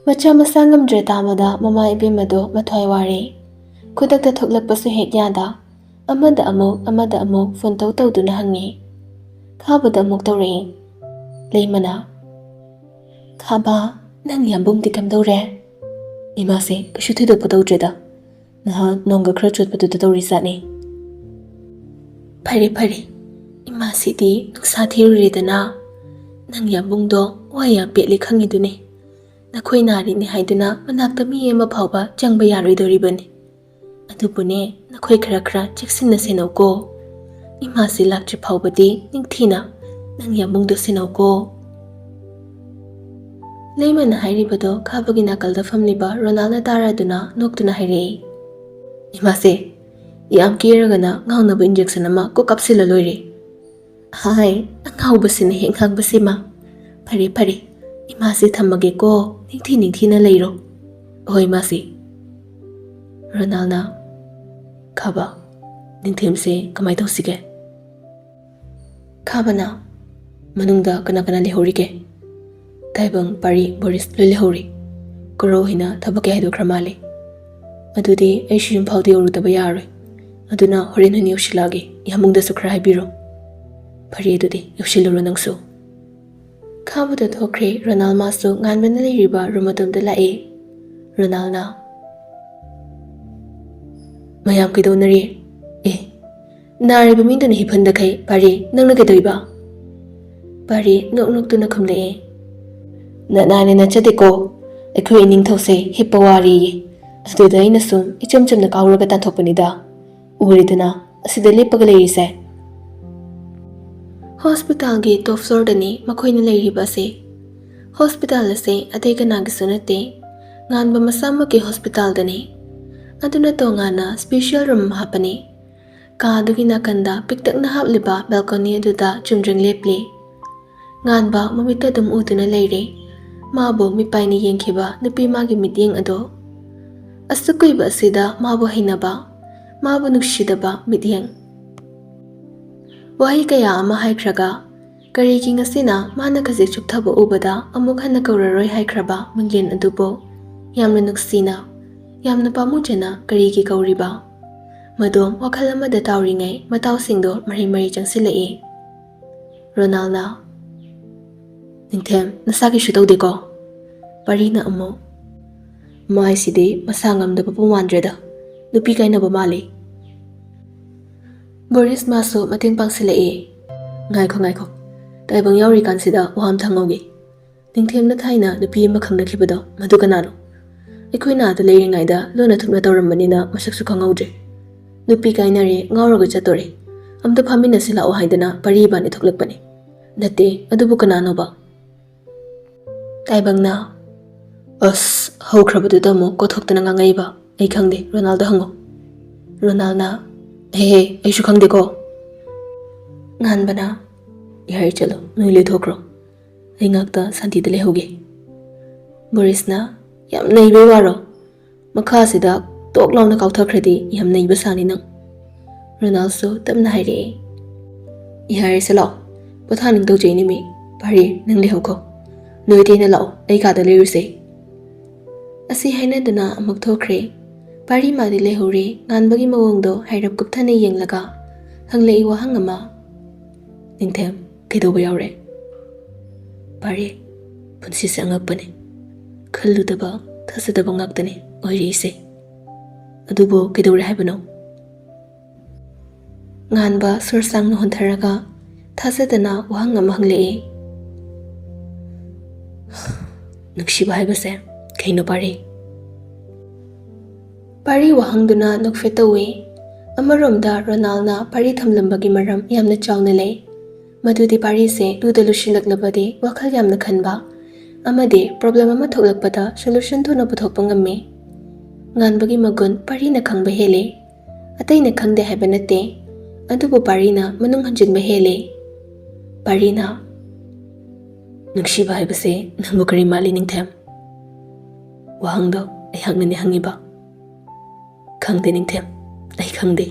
ꯃꯆꯥ ꯃꯁꯥ ꯉꯝꯗ꯭ꯔꯦ ꯇꯥꯕꯗ ꯃꯃꯥ ꯏꯕꯦꯝꯃꯗꯣ ꯃꯊ꯭ꯋꯥꯏ ꯋꯥꯔꯦ꯫ ꯈꯨꯗꯛꯇ ꯊꯣꯛꯂꯛꯄꯁꯨ ꯍꯦꯛ ꯌꯥꯗ꯫ ꯑꯃꯗ ꯑꯃꯨꯛ, ꯑꯃꯗ ꯑꯃꯨꯛ ꯐꯣꯟ ꯇꯧ ꯇꯧꯗꯨꯅ ꯍꯪꯉꯤ꯫ ꯈꯥꯕꯗ ꯑꯃꯨꯛ ꯇꯧꯔꯛꯏ꯫ ꯂꯩꯃꯅ, ꯈꯥꯕ, ꯅꯪ ꯌꯥꯝꯕꯨꯡꯗꯤ ꯀꯝꯗꯧꯔꯦ? ꯏꯃꯥꯁꯦ ꯀꯩꯁꯨ ꯊꯣꯏꯗꯣꯛꯄ ꯇꯧꯗ꯭ꯔꯦꯗ꯫ ꯅꯍꯥꯟ ꯅꯣꯡꯒ ꯈꯔ ꯆꯣꯠꯄꯗꯨꯗ ꯇꯧꯔꯤꯖꯥꯠꯅꯤ꯫ ꯐꯔꯦ ꯐꯔꯦ, ꯏꯃꯥꯁꯤꯗꯤ ꯅꯨꯡꯁꯥ ꯊꯤꯔꯨꯔꯦꯗꯅ꯫ ꯅꯪ ꯌꯥꯝꯕꯨꯡꯗꯣ ꯋꯥ ꯌꯥꯝ ꯄꯦꯠꯂꯦ ꯈꯪꯉꯤꯗꯨꯅꯤ꯫ ꯅꯈꯣꯏ ꯅꯥꯔꯤꯅꯤ ꯍꯥꯏꯗꯨꯅ ꯃꯅꯥꯛꯇ ꯃꯤ ꯑꯃ ꯐꯥꯎꯕ ꯆꯪꯕ ꯌꯥꯔꯣꯏꯗꯧꯔꯤꯕꯅꯤ꯫ ꯑꯗꯨꯕꯨꯅꯦ, ꯅꯈꯣꯏ ꯈꯔ ꯈꯔ ꯆꯦꯛꯁꯤꯟꯅ ꯁꯦꯟꯅꯧꯀꯣ꯫ ꯏꯃꯥꯁꯤ ꯂꯥꯛꯇ꯭ꯔꯤ ꯐꯥꯎꯕꯗꯤ ꯅꯤꯡꯊꯤꯅ ꯅꯪ ꯌꯥꯝꯕꯨꯡꯗꯣ ꯁꯦꯟꯅꯧꯀꯣ꯫ ꯂꯩꯃꯅ ꯍꯥꯏꯔꯤꯕꯗꯣ ꯈꯥꯕꯒꯤ ꯅꯥꯀꯜꯗ ꯐꯝꯂꯤꯕ ꯔꯣꯅꯥꯜꯅ ꯇꯥꯔꯗꯨꯅ ꯅꯣꯛꯇꯨꯅ ꯍꯥꯏꯔꯛꯏ꯫ ꯏꯃꯥꯁꯦ, ꯌꯥꯝ ꯀꯦꯔꯒꯅ ꯉꯥꯎꯅꯕ injection ꯑꯃ ꯀꯣꯛ ꯀꯥꯞꯁꯤꯜꯂ ꯂꯣꯏꯔꯦ꯫ ꯍꯥꯏ, ꯑꯉꯥꯎꯕꯁꯤꯅ ꯍꯦꯛ ꯉꯥꯡꯕꯁꯤꯃ꯫ ꯐꯔꯦ ꯐꯔꯦ, ꯏꯃꯥꯁꯦ ꯊꯝꯃꯒꯦꯀꯣ, ꯅꯤꯡꯊꯤ ꯅꯤꯡꯊꯤꯅ ꯂꯩꯔꯣ꯫ ꯍꯣꯏ ꯏꯃꯥꯁꯦ꯫ ꯔꯣꯅꯥꯜꯅ, ꯈꯥꯕ, ꯅꯤꯡꯊꯦꯝꯁꯦ ꯀꯃꯥꯏ ꯇꯧꯁꯤꯒꯦ? ꯈꯥꯕꯅ, ꯃꯅꯨꯡꯗ ꯀꯅꯥ ꯀꯅꯥ ꯂꯩꯍꯧꯔꯤꯒꯦ? ꯇꯥꯏꯕꯪ, ꯄꯥꯔꯤ, ꯕꯣꯔꯤꯁ ꯂꯣꯏ ꯂꯩꯍꯧꯔꯤ꯫ ꯀꯣꯔꯧ ꯍꯣꯏꯅ ꯊꯕꯛꯀꯤ ꯍꯥꯏꯗꯣꯛꯈ꯭ꯔ ꯃꯥꯜꯂꯦ꯫ ꯑꯗꯨꯗꯤ ꯑꯩꯁꯨ ꯌꯨꯝ ꯐꯥꯎꯗꯤ ꯌꯧꯔꯨꯗꯕ ꯌꯥꯔꯣꯏ꯫ ꯑꯗꯨꯅ ꯍꯣꯔꯦꯟ ꯑꯣꯏꯅ ꯌꯧꯁꯤꯜꯂꯛꯑꯒꯦ꯫ ꯌꯥꯝꯕꯨꯡꯗꯁꯨ ꯈꯔ ꯍꯥꯏꯕꯤꯔꯣ꯫ ꯐꯔꯦ, ꯑꯗꯨꯗꯤ ꯌꯧꯁꯤꯜꯂꯨꯔꯣ ꯅꯪꯁꯨ꯫ ꯈꯥꯕꯗ ꯊꯣꯛꯈ꯭ꯔꯦ꯫ ꯔꯣꯅꯥꯜ ꯃꯥꯁꯨ ꯉꯥꯟꯕꯅ ꯂꯩꯔꯤꯕ room ꯑꯗꯣꯝꯗ ꯂꯥꯛꯑꯦ꯫ ꯔꯣꯅꯥꯜꯅ, ꯃꯌꯥꯝ ꯀꯩꯗꯧꯅꯔꯤ? ꯑꯦ, ꯅꯥꯔꯤꯕ ꯃꯤꯗꯨꯅ ꯍꯤꯞꯍꯟꯗꯈꯩ ꯄꯥꯔꯤ, ꯅꯪꯅ ꯀꯩꯗꯧꯏꯕ? ꯄꯥꯔꯤ ꯅꯣꯛ ꯅꯣꯛꯇꯨꯅ ꯈꯨꯝꯂꯛꯑꯦ꯫ ꯅꯅꯥꯅꯦ ꯅꯠꯆꯗꯦꯀꯣ, ꯑꯩꯈꯣꯏ ꯏꯅꯤꯡꯊꯧꯁꯦ ꯍꯤꯞꯄ ꯋꯥꯔꯦꯌꯦ꯫ ꯑꯗꯨꯗ ꯑꯩꯅ ꯁꯨꯝ ꯏꯆꯝ ꯆꯝꯅ ꯀꯥꯎꯔꯒ ꯇꯥꯟꯊꯣꯛꯄꯅꯤꯗ꯫ ꯎꯔꯦꯗꯅ, ꯑꯁꯤꯗ ꯂꯦꯞꯄꯒ ꯂꯩꯔꯤꯁꯦ꯫ ꯍꯣꯁꯄꯤꯇꯥꯜꯒꯤ top floorꯗꯅꯤ ꯃꯈꯣꯏꯅ ꯂꯩꯔꯤꯕ ꯑꯁꯦ꯫ ꯍꯣꯁꯄꯤꯇꯥꯜ ꯑꯁꯦ ꯑꯇꯩ ꯀꯅꯥꯒꯤꯁꯨ ꯅꯠꯇꯦ, ꯉꯥꯟꯕ ꯃꯁꯥꯃꯛꯀꯤ ꯍꯣꯁꯄꯤꯇꯥꯜꯗꯅꯤ꯫ ꯑꯗꯨꯅ ꯇꯣꯉꯥꯟꯅ special room ꯑꯃ ꯍꯥꯞꯄꯅꯤ꯫ ꯀꯥ ꯑꯗꯨꯒꯤ ꯅꯥꯀꯟꯗ ꯄꯤꯛꯇꯛꯅ ꯍꯥꯞꯂꯤꯕ balcony ꯑꯗꯨꯗ ꯆꯨꯝꯗ꯭ꯔꯤꯡ ꯂꯦꯞꯂꯤ꯫ ꯉꯥꯟꯕ ꯃꯃꯤꯠꯇ ꯑꯗꯨꯝ ꯎꯗꯨꯅ ꯂꯩꯔꯦ꯫ ꯃꯥꯕꯨ ꯃꯤꯄꯥꯏꯅ ꯌꯦꯡꯈꯤꯕ ꯅꯨꯄꯤ ꯃꯥꯒꯤ ꯃꯤꯠꯌꯦꯡ ꯑꯗꯣ꯫ ꯑꯁꯨꯛ ꯀꯨꯏꯕ ꯑꯁꯤꯗ ꯃꯥꯕꯨ ꯍꯩꯅꯕ, ꯃꯥꯕꯨ ꯅꯨꯡꯁꯤꯗꯕ ꯃꯤꯠꯌꯦꯡ꯫ ꯋꯥꯍꯩ ꯀꯌꯥ ꯑꯃ ꯍꯥꯏꯈ꯭ꯔꯒ, ꯀꯔꯤꯒꯤ ꯉꯁꯤꯅ ꯃꯥꯅ ꯈꯖꯤꯛ ꯆꯨꯞꯊꯕ ꯎꯕꯗ ꯑꯃꯨꯛ ꯍꯟꯅ ꯀꯧꯔꯔꯣꯏ ꯍꯥꯏꯈ꯭ꯔꯕ ꯃꯤꯡꯂꯦꯟ ꯑꯗꯨꯕꯨ ꯌꯥꯝꯅ ꯅꯨꯡꯁꯤꯅ, ꯌꯥꯝꯅ ꯄꯥꯝꯃꯨꯖꯅ ꯀꯔꯤꯒꯤ ꯀꯧꯔꯤꯕ? ꯃꯗꯣꯝ ꯋꯥꯈꯜ ꯑꯃꯗ ꯇꯥꯎꯔꯤꯉꯩ ꯃꯇꯥꯎꯁꯤꯡꯗꯣ ꯃꯔꯤ ꯃꯔꯤ ꯆꯪꯁꯤꯜꯂꯛꯏ꯫ ꯔꯣꯅꯥꯜꯅ, "ꯅꯤꯡꯊꯦꯝ, ꯅꯁꯥ ꯀꯩꯁꯨ ꯇꯧꯗꯦꯀꯣ?" ꯄꯔꯤꯅ ꯑꯃꯨꯛ, "ꯃꯥꯏꯁꯤꯗꯤ ꯃꯁꯥ ꯉꯝꯗꯕꯕꯨ ꯃꯥꯟꯗ꯭ꯔꯦꯗ, ꯅꯨꯄꯤ ꯀꯥꯏꯅꯕ ꯃꯥꯜꯂꯤ꯫" ꯕꯣꯔꯤꯁ ꯃꯥꯁꯨ ꯃꯇꯦꯡ ꯄꯥꯡꯁꯤꯜꯂꯛꯏ꯫ "ꯉꯥꯏꯈꯣ, ꯉꯥꯏꯈꯣ, ꯇꯥꯏꯕꯪ ꯌꯥꯎꯔꯤꯀꯥꯟꯁꯤꯗ ꯋꯥ ꯑꯃ ꯍꯪꯍꯧꯒꯦ꯫ ꯅꯤꯡꯊꯦꯝꯅ ꯊꯥꯏꯅ ꯅꯨꯄꯤ ꯑꯃ ꯈꯪꯅꯈꯤꯕꯗꯣ, ꯃꯗꯨ ꯀꯅꯥꯅꯣ? ꯑꯩꯈꯣꯏꯅ ꯑꯥꯗ ꯂꯩꯔꯤꯉꯩꯗ ꯂꯣꯟꯅ ꯊꯨꯞꯅ ꯇꯧꯔꯝꯕꯅꯤꯅ ꯃꯁꯛꯁꯨ ꯈꯪꯍꯧꯗ꯭ꯔꯦ꯫ ꯅꯨꯄꯤ ꯀꯥꯏꯅꯔꯦ, ꯉꯥꯎꯔꯒ ꯆꯠꯇꯣꯔꯦ꯫ ꯑꯝꯇ ꯐꯥꯃꯤꯟꯅꯁꯤ ꯂꯥꯛꯑꯣ ꯍꯥꯏꯗꯅ ꯄꯔꯤ ꯏꯕꯥꯅꯤ ꯊꯣꯛꯂꯛꯄꯅꯦ꯫ ꯅꯠꯇꯦ, ꯑꯗꯨꯕꯨ ꯀꯅꯥꯅꯣꯕ?" ꯇꯥꯏꯕꯪꯅ, "ꯑꯁ, ꯍꯧꯈ꯭ꯔꯕꯗꯨꯗ ꯑꯃꯨꯛ ꯀꯣꯊꯣꯛꯇꯅ ꯉꯥꯡꯉꯛꯏꯕ꯫ ꯑꯩ ꯈꯪꯗꯦ, ꯔꯣꯅꯥꯜꯗ ꯍꯪꯉꯣ꯫" ꯔꯣꯅꯥꯜꯅ, "ꯍꯦ ꯍꯦ, ꯑꯩꯁꯨ ꯈꯪꯗꯦꯀꯣ꯫" ꯉꯥꯟꯕꯅ, "ꯌꯥꯔꯦ, ꯆꯠꯂꯣ, ꯅꯣꯏ ꯂꯣꯏꯊꯣꯛꯈ꯭ꯔꯣ꯫ ꯑꯩ ꯉꯥꯛꯇ ꯁꯥꯟꯇꯤꯗ ꯂꯩꯍꯧꯒꯦ꯫" ꯕꯣꯔꯤꯁꯅ, "ꯌꯥꯝ ꯅꯩꯕꯩ ꯋꯥꯔꯣ? ꯃꯈꯥꯁꯤꯗ ꯇꯣꯛ ꯂꯥꯎꯅ ꯀꯥꯎꯊꯈ꯭ꯔꯗꯤ ꯌꯥꯝ ꯅꯩꯕ ꯁꯥꯅꯤ ꯅꯪ꯫" ꯔꯣꯅꯥꯜꯁꯨ ꯇꯞꯅ ꯍꯥꯏꯔꯛꯑꯦ, "ꯌꯥꯔꯦꯁꯦ, ꯂꯥꯛꯑꯣ, ꯄꯣꯊꯥꯅꯤꯡ ꯇꯧꯖꯩꯅꯦ ꯃꯤ꯫ ꯄꯥꯔꯤ, ꯅꯪ ꯂꯩꯍꯧꯈꯣ꯫ ꯅꯣꯏ ꯀꯩꯅ ꯂꯥꯛꯑꯣ, ꯑꯩ ꯀꯥꯗ ꯂꯩꯔꯨꯁꯦ꯫" ꯑꯁꯤ ꯍꯥꯏꯅꯗꯨꯅ ꯑꯃꯨꯛ ꯊꯣꯛꯈ꯭ꯔꯦ꯫ ꯄꯥꯔꯤ ꯃꯥꯗꯤ ꯂꯩꯍꯧꯔꯦ꯫ ꯉꯥꯟꯕꯒꯤ ꯃꯑꯣꯡꯗꯣ ꯍꯥꯏꯔꯞ ꯀꯨꯞꯊꯅ ꯌꯦꯡꯂꯒ ꯍꯪꯂꯛꯏ ꯋꯥꯍꯪ ꯑꯃ, "ꯅꯤꯡꯊꯦꯝ, ꯀꯩꯗꯧꯕ ꯌꯥꯎꯔꯦ?" "ꯄꯥꯔꯤ, ꯄꯨꯟꯁꯤꯁꯦ ꯑꯉꯛꯄꯅꯦ꯫ ꯈꯜꯂꯨꯗꯕ, ꯊꯥꯖꯗꯕ ꯉꯥꯛꯇꯅꯦ ꯑꯣꯏꯔꯤꯁꯦ꯫ ꯑꯗꯨꯕꯨ ꯀꯩꯗꯧꯔꯦ ꯍꯥꯏꯕꯅꯣ?" ꯉꯥꯟꯕ ꯁꯣꯔ ꯁꯥꯡꯅ ꯍꯣꯟꯊꯔꯒ ꯊꯥꯖꯗꯅ ꯋꯥꯍꯪ ꯑꯃ ꯍꯪꯂꯛꯏ꯫ "ꯅꯨꯡꯁꯤꯕ ꯍꯥꯏꯕꯁꯦ ꯀꯩꯅꯣ, ꯄꯥꯔꯤ?" ꯄꯥꯔꯤ ꯋꯥꯍꯪꯗꯨꯅ ꯅꯣꯛꯐꯦꯠ ꯇꯧꯏ꯫ ꯑꯃꯔꯣꯝꯗ ꯔꯣꯅꯥꯜꯅ ꯄꯥꯔꯤ ꯊꯝꯂꯝꯕꯒꯤ ꯃꯔꯝ ꯌꯥꯝꯅ ꯆꯥꯎꯅ ꯂꯩ꯫ ꯃꯗꯨꯗꯤ ꯄꯥꯔꯤꯁꯦ ꯂꯨꯗ ꯂꯨꯁꯤꯜꯂꯛꯂꯕꯗꯤ ꯋꯥꯈꯜ ꯌꯥꯝꯅ ꯈꯟꯕ ꯑꯃꯗꯤ ꯄ꯭ꯔꯣꯕ꯭ꯂꯦꯝ ꯑꯃ ꯊꯣꯛꯂꯛꯄꯗ ꯁꯣꯂꯨꯁꯟ ꯊꯨꯅ ꯄꯨꯊꯣꯛꯄ ꯉꯝꯃꯤ꯫ ꯉꯥꯟꯕꯒꯤ ꯃꯒꯨꯟ ꯄꯥꯔꯤꯅ ꯈꯪꯕ ꯍꯦꯜꯂꯤ꯫ ꯑꯇꯩꯅ ꯈꯪꯗꯦ ꯍꯥꯏꯕ ꯅꯠꯇꯦ, ꯑꯗꯨꯕꯨ ꯄꯥꯔꯤꯅ ꯃꯅꯨꯡ ꯍꯟꯖꯤꯟꯕ ꯍꯦꯜꯂꯤ꯫ ꯄꯥꯔꯤꯅ, "ꯅꯨꯡꯁꯤꯕ ꯍꯥꯏꯕꯁꯦ ꯅꯪꯕꯨ ꯀꯔꯤ ꯃꯥꯜꯂꯤ, ꯅꯤꯡꯊꯦꯝ?" ꯋꯥꯍꯪꯗꯣ ꯑꯩꯍꯥꯛꯅꯅꯦ ꯍꯪꯉꯤꯕ꯫ "ꯈꯪꯗꯦ, ꯅꯤꯡꯊꯦꯝ, ꯑꯩ ꯈꯪꯗꯦ꯫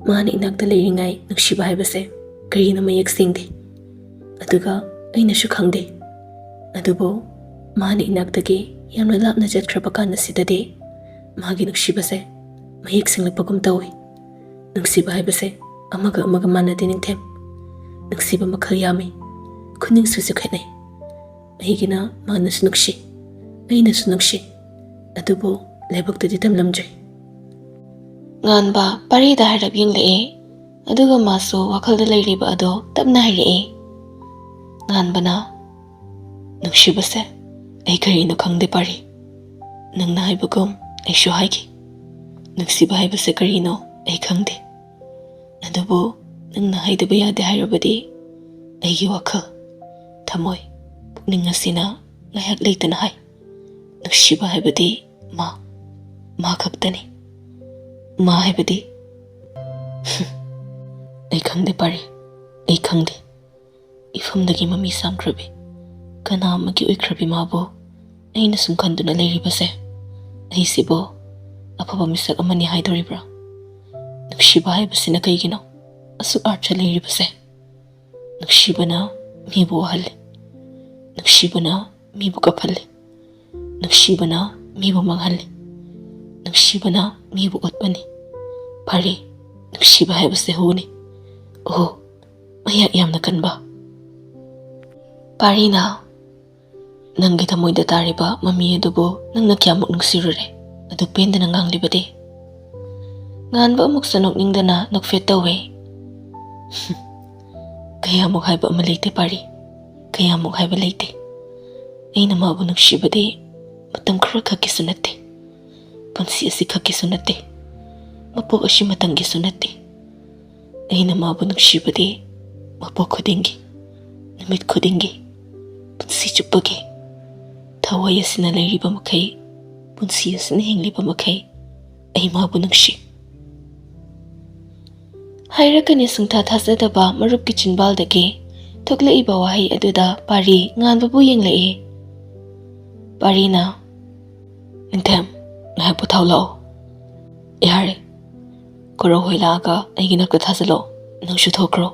ꯃꯥꯅ ꯏꯅꯥꯛꯇ ꯂꯩꯔꯤꯉꯩ ꯅꯨꯡꯁꯤꯕ ꯍꯥꯏꯕꯁꯦ ꯀꯔꯤꯅꯣ ꯃꯌꯦꯛ ꯁꯦꯡꯗꯦ꯫ ꯑꯗꯨꯒ ꯑꯩꯅꯁꯨ ꯈꯪꯗꯦ꯫ ꯑꯗꯨꯕꯨ ꯃꯥꯅ ꯏꯅꯥꯛꯇꯒꯤ ꯌꯥꯝꯅ ꯂꯥꯞꯅ ꯆꯠꯈ꯭ꯔꯕ ꯀꯥꯟ ꯑꯁꯤꯗꯗꯤ ꯃꯥꯒꯤ ꯅꯨꯡꯁꯤꯕꯁꯦ ꯃꯌꯦꯛ ꯁꯦꯡꯂꯛꯄꯒꯨꯝ ꯇꯧꯏ꯫ ꯅꯨꯡꯁꯤꯕ ꯍꯥꯏꯕꯁꯦ ꯑꯃꯒ ꯑꯃꯒ ꯃꯥꯟꯅꯗꯦ, ꯅꯤꯡꯊꯦꯝ꯫ ꯅꯨꯡꯁꯤꯕ ꯃꯈꯜ ꯌꯥꯝꯃꯤ꯫ ꯈꯨꯅꯤꯡꯁꯤꯁꯨ ꯈꯦꯠꯅꯩ꯫ ꯑꯩꯒꯤꯅ ꯃꯥꯅꯁꯨ ꯅꯨꯡꯁꯤ, ꯑꯩꯅꯁꯨ ꯅꯨꯡꯁꯤ, ꯑꯗꯨꯕꯨ ꯂꯥꯏꯕꯛꯇꯗꯤ ꯇꯝꯂꯝꯗ꯭ꯔꯦ꯫ ꯉꯥꯟꯕ ꯄꯥꯔꯤꯗ ꯍꯥꯏꯔꯞ ꯌꯦꯡꯂꯛꯑꯦ, ꯑꯗꯨꯒ ꯃꯥꯁꯨ ꯋꯥꯈꯜꯗ ꯂꯩꯔꯤꯕ ꯑꯗꯣ ꯇꯞꯅ ꯍꯥꯏꯔꯛꯑꯦ꯫ ꯉꯥꯟꯕꯅ, "ꯅꯨꯡꯁꯤꯕꯁꯦ ꯑꯩ ꯀꯔꯤꯅꯣ ꯈꯪꯗꯦ ꯄꯥꯔꯤ꯫ ꯅꯪꯅ ꯍꯥꯏꯕꯒꯨꯝ ꯑꯩꯁꯨ ꯍꯥꯏꯈꯤ꯫ ꯅꯨꯡꯁꯤꯕ ꯍꯥꯏꯕꯁꯦ ꯀꯔꯤꯅꯣ ꯑꯩ ꯈꯪꯗꯦ꯫ ꯑꯗꯨꯕꯨ ꯅꯪꯅ ꯍꯥꯏꯗꯕ ꯌꯥꯗꯦ ꯍꯥꯏꯔꯕꯗꯤ ꯑꯩꯒꯤ ꯋꯥꯈꯜ, ꯊꯃꯣꯏ, ꯄꯨꯛꯅꯤꯡ ꯑꯁꯤꯅ ꯉꯥꯏꯍꯥꯛ ꯂꯩꯇꯅ ꯍꯥꯏ, ꯅꯨꯡꯁꯤꯕ ꯍꯥꯏꯕꯗꯤ ꯃꯥ, ꯃꯥ ꯈꯛꯇꯅꯤ꯫ ꯃꯥ ꯍꯥꯏꯕꯗꯤ," ꯑꯩ ꯈꯪꯗꯦ ꯄꯥꯔꯤ, ꯑꯩ ꯈꯪꯗꯦ꯫ ꯏꯐꯝꯗꯒꯤ ꯃꯃꯤ ꯁꯥꯝꯈ꯭ꯔꯕꯤ, ꯀꯅꯥ ꯑꯃꯒꯤ ꯑꯣꯏꯈ꯭ꯔꯕꯤ ꯃꯥꯕꯨ ꯑꯩꯅ ꯁꯨꯝ ꯈꯟꯗꯨꯅ ꯂꯩꯔꯤꯕꯁꯦ, ꯑꯩꯁꯤꯕꯨ ꯑꯐꯕ ꯃꯤꯁꯛ ꯑꯃꯅꯤ ꯍꯥꯏꯗꯣꯔꯤꯕ꯭ꯔꯥ? ꯅꯨꯡꯁꯤꯕ ꯍꯥꯏꯕꯁꯤꯅ ꯀꯩꯒꯤꯅꯣ ꯑꯁꯨꯛ ꯑꯥꯔꯊ ꯂꯩꯔꯤꯕꯁꯦ? ꯅꯨꯡꯁꯤꯕꯅ ꯃꯤꯕꯨ ꯋꯥꯍꯜꯂꯤ, ꯅꯨꯡꯁꯤꯕꯅ ꯃꯤꯕꯨ ꯀꯞꯍꯜꯂꯤ, ꯅꯨꯡꯁꯤꯕꯅ ꯃꯤꯕꯨ ꯃꯥꯡꯍꯜꯂꯤ, ꯅꯨꯡꯁꯤꯕꯅ ꯃꯤꯕꯨ ꯑꯣꯠꯄꯅꯤ꯫ ꯐꯔꯦ, ꯅꯨꯡꯁꯤꯕ ꯍꯥꯏꯕꯁꯦ ꯍꯨꯅꯤ꯫ ꯑꯣꯍꯣ, ꯃꯌꯥꯛ ꯌꯥꯝꯅ ꯀꯟꯕ꯫ ꯄꯥꯔꯤꯅ, "ꯅꯪꯒꯤ ꯊꯃꯣꯏꯗ ꯇꯥꯔꯤꯕ ꯃꯃꯤ ꯑꯗꯨꯕꯨ ꯅꯪꯅ ꯀꯌꯥꯃꯨꯛ ꯅꯨꯡꯁꯤꯔꯨꯔꯦ? ꯑꯗꯨ ꯄꯦꯟꯗꯅ ꯉꯥꯡꯂꯤꯕꯗꯤ?" ꯉꯥꯟꯕ ꯑꯃꯨꯛꯁꯨ ꯅꯣꯛꯅꯤꯡꯗꯅ ꯅꯣꯛꯐꯦꯠ ꯇꯧꯋꯦ꯫ "ꯀꯌꯥꯃꯨꯛ ꯍꯥꯏꯕ ꯑꯃ ꯂꯩꯇꯦ ꯄꯥꯔꯤ, ꯀꯌꯥꯃꯨꯛ ꯍꯥꯏꯕ ꯂꯩꯇꯦ꯫ ꯑꯩꯅ ꯃꯥꯕꯨ ꯅꯨꯡꯁꯤꯕꯗꯤ ꯃꯇꯝ ꯈꯔ ꯈꯛꯀꯤꯁꯨ ꯅꯠꯇꯦ, ꯄꯨꯟꯁꯤ ꯑꯁꯤ ꯈꯛꯀꯤꯁꯨ ꯅꯠꯇꯦ, ꯃꯄꯣꯛ ꯑꯁꯤ ꯃꯇꯝꯒꯤꯁꯨ ꯅꯠꯇꯦ꯫ ꯑꯩꯅ ꯃꯥꯕꯨ ꯅꯨꯡꯁꯤꯕꯗꯤ ꯃꯄꯣꯛ ꯈꯨꯗꯤꯡꯒꯤ, ꯅꯨꯃꯤꯠ ꯈꯨꯗꯤꯡꯒꯤ, ꯄꯨꯟꯁꯤ ꯆꯨꯞꯄꯒꯤ꯫ ꯊꯋꯥꯏ ꯑꯁꯤꯅ ꯂꯩꯔꯤꯕ ꯃꯈꯩ, ꯄꯨꯟꯁꯤ ꯑꯁꯤꯅ ꯍꯤꯡꯂꯤꯕ ꯃꯈꯩ ꯑꯩ ꯃꯥꯕꯨ ꯅꯨꯡꯁꯤ꯫" ꯍꯥꯏꯔꯛꯀꯅꯤ ꯁꯨꯡꯊꯥ ꯊꯥꯖꯗꯕ ꯃꯔꯨꯞꯀꯤ ꯆꯤꯟꯕꯥꯜꯗꯒꯤ ꯊꯣꯛꯂꯛꯏꯕ ꯋꯥꯍꯩ ꯑꯗꯨꯗ ꯄꯥꯔꯤ ꯉꯥꯟꯕꯕꯨ ꯌꯦꯡꯂꯛꯏ꯫ ꯄꯥꯔꯤꯅ, "ꯅꯤꯡꯊꯦꯝ, ꯉꯥꯏꯍꯥꯛ ꯄꯣꯊꯥꯎ ꯂꯥꯛꯑꯣ꯫" "ꯌꯥꯔꯦ, ꯀꯣꯔꯧ ꯍꯣꯏ ꯂꯥꯛꯑꯒ ꯑꯩꯒꯤ ꯅꯥꯛꯇ ꯊꯥꯖꯤꯜꯂꯛꯑꯣ, ꯅꯪꯁꯨ ꯊꯣꯛꯈ꯭ꯔꯣ꯫"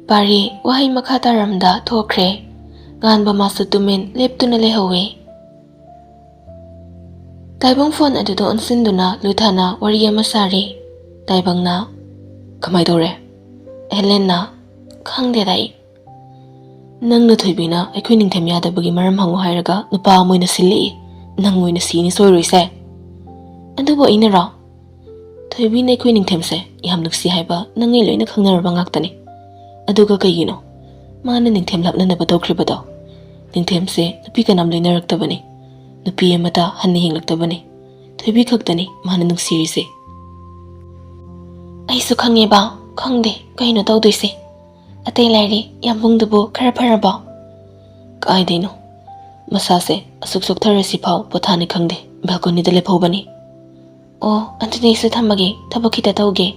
ꯄꯥꯔꯤ ꯋꯥꯍꯩ ꯃꯈꯥ ꯇꯥꯔꯝꯗ ꯊꯣꯛꯈ꯭ꯔꯦ꯫ ꯉꯥꯟꯕ ꯃꯥꯁꯨ ꯇꯨꯃꯤꯟ ꯂꯦꯞꯇꯨꯅ ꯂꯩꯍꯧꯋꯦ꯫ ꯇꯥꯏꯕꯪ ꯐꯣꯟ ꯑꯗꯨꯗ ꯑꯣꯟꯁꯤꯟꯗꯨꯅ ꯂꯨꯊꯥꯅ ꯋꯥꯔꯤ ꯑꯃ ꯁꯥꯔꯤ꯫ ꯇꯥꯏꯕꯪꯅ, "ꯀꯃꯥꯏ ꯇꯧꯔꯦ?" ꯍꯦꯂꯦꯟꯅ, "ꯈꯪꯗꯦꯗ ꯑꯩ꯫ "ꯅꯪꯅ ꯊꯣꯏꯕꯤꯅ ꯑꯩꯈꯣꯏ ꯅꯤꯡꯊꯦꯝ ꯌꯥꯗꯕꯒꯤ ꯃꯔꯝ ꯍꯪꯉꯨ ꯍꯥꯏꯔꯒ ꯅꯨꯄꯥ ꯑꯃ ꯑꯣꯏꯅ ꯁꯤꯜꯂꯛꯏ꯫ ꯅꯪ ꯑꯣꯏꯅ ꯁꯤꯅꯤ ꯁꯣꯏꯔꯣꯏꯁꯦ꯫" "ꯑꯗꯨꯕꯨ ꯑꯩꯅꯔꯣ? ꯊꯣꯏꯕꯤꯅ ꯑꯩꯈꯣꯏ ꯅꯤꯡꯊꯦꯝꯁꯦ ꯌꯥꯝ ꯅꯨꯡꯁꯤ ꯍꯥꯏꯕ ꯅꯪ ꯑꯩ ꯂꯣꯏꯅ ꯈꯪꯅꯔꯕ ꯉꯥꯛꯇꯅꯤ꯫ ꯑꯗꯨꯒ ꯀꯩꯒꯤꯅꯣ ꯃꯥꯅ ꯅꯤꯡꯊꯦꯝ ꯂꯥꯞꯅꯅꯕ ꯇꯧꯈ꯭ꯔꯤꯕꯗꯣ? ꯅꯤꯡꯊꯦꯝꯁꯦ ꯅꯨꯄꯤ ꯀꯅꯥꯝ ꯂꯣꯏꯅꯔꯛꯇꯕꯅꯤ꯫ ꯅꯨꯄꯤ ꯑꯃꯇ ꯍꯟꯅ ꯌꯦꯡꯂꯛꯇꯕꯅꯤ꯫ ꯊꯣꯏꯕꯤ ꯈꯛꯇꯅꯤ ꯃꯥꯅ ꯅꯨꯡꯁꯤꯔꯤꯁꯦ꯫" "ꯑꯩꯁꯨ ꯈꯪꯉꯦꯕ, ꯈꯪꯗꯦ ꯀꯩꯅꯣ ꯇꯧꯗꯣꯏꯁꯦ꯫ ꯑꯇꯩ ꯂꯥꯏꯔꯤ, ꯌꯥꯝꯕꯨꯡꯗꯨꯕꯨ ꯈꯔ ꯐꯔꯕꯣ?" "ꯀꯥꯏꯗꯩꯅꯣ? ꯃꯁꯥꯁꯦ ꯑꯁꯨꯛ ꯆꯣꯛꯊꯔꯁꯤꯐꯥꯎ ꯄꯣꯊꯥꯅꯤ ꯈꯪꯗꯦ, ꯕꯦꯜꯀꯣꯅꯤꯗ ꯂꯦꯞꯍꯧꯕꯅꯤ꯫" "ꯑꯣ, ꯑꯗꯨꯗꯤ ꯑꯩꯁꯨ ꯊꯝꯃꯒꯦ, ꯊꯕꯛ ꯈꯤꯇ ꯇꯧꯒꯦ꯫"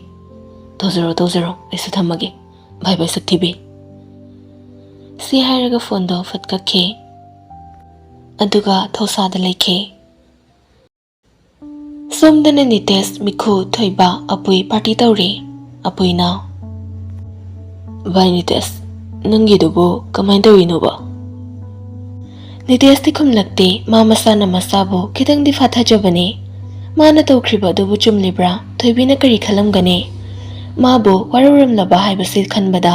"ꯇꯧꯖꯔꯣ, ꯇꯧꯖꯔꯣ, ꯑꯩꯁꯨ ꯊꯝꯃꯒꯦ꯫ ꯕꯥꯏ ꯕꯥꯏ, ꯁꯛꯊꯤꯕꯤ꯫" ꯁꯤ ꯍꯥꯏꯔꯒ ꯐꯣꯟꯗꯣ ꯐꯠ ꯀꯛꯈꯤ꯫ ꯑꯗꯨꯒ ꯊꯧꯁꯥꯗ ꯂꯩꯈꯤ꯫ ꯁꯣꯝꯗꯅ ꯅꯤꯇꯦꯁ, ꯃꯤꯈꯨ, ꯊꯣꯏꯕ, ꯑꯄꯨꯏ ꯄꯥꯔꯇꯤ ꯇꯧꯔꯤ꯫ ꯑꯄꯨꯏꯅ, "ꯚꯥꯏ ꯅꯤꯇꯦꯁ, ꯅꯪꯒꯤꯗꯨꯕꯨ ꯀꯃꯥꯏꯅ ꯇꯧꯔꯤꯅꯣꯕ?" ꯅꯤꯇꯦꯁꯇꯤ ꯈꯨꯝꯂꯛꯇꯦ꯫ ꯃꯥ ꯃꯁꯥꯅ ꯃꯁꯥꯕꯨ ꯈꯤꯇꯪꯗꯤ ꯐꯥꯊꯖꯕꯅꯤ꯫ ꯃꯥꯅ ꯇꯧꯈ꯭ꯔꯤꯕ ꯑꯗꯨꯕꯨ ꯆꯨꯝꯂꯤꯕ꯭ꯔꯥ? ꯊꯣꯏꯕꯤꯅ ꯀꯔꯤ ꯈꯜꯂꯝꯒꯅꯤ? ꯃꯥꯕꯨ ꯋꯥꯔꯧꯔꯝꯂꯕ ꯍꯥꯏꯕꯁꯤ ꯈꯟꯕꯗ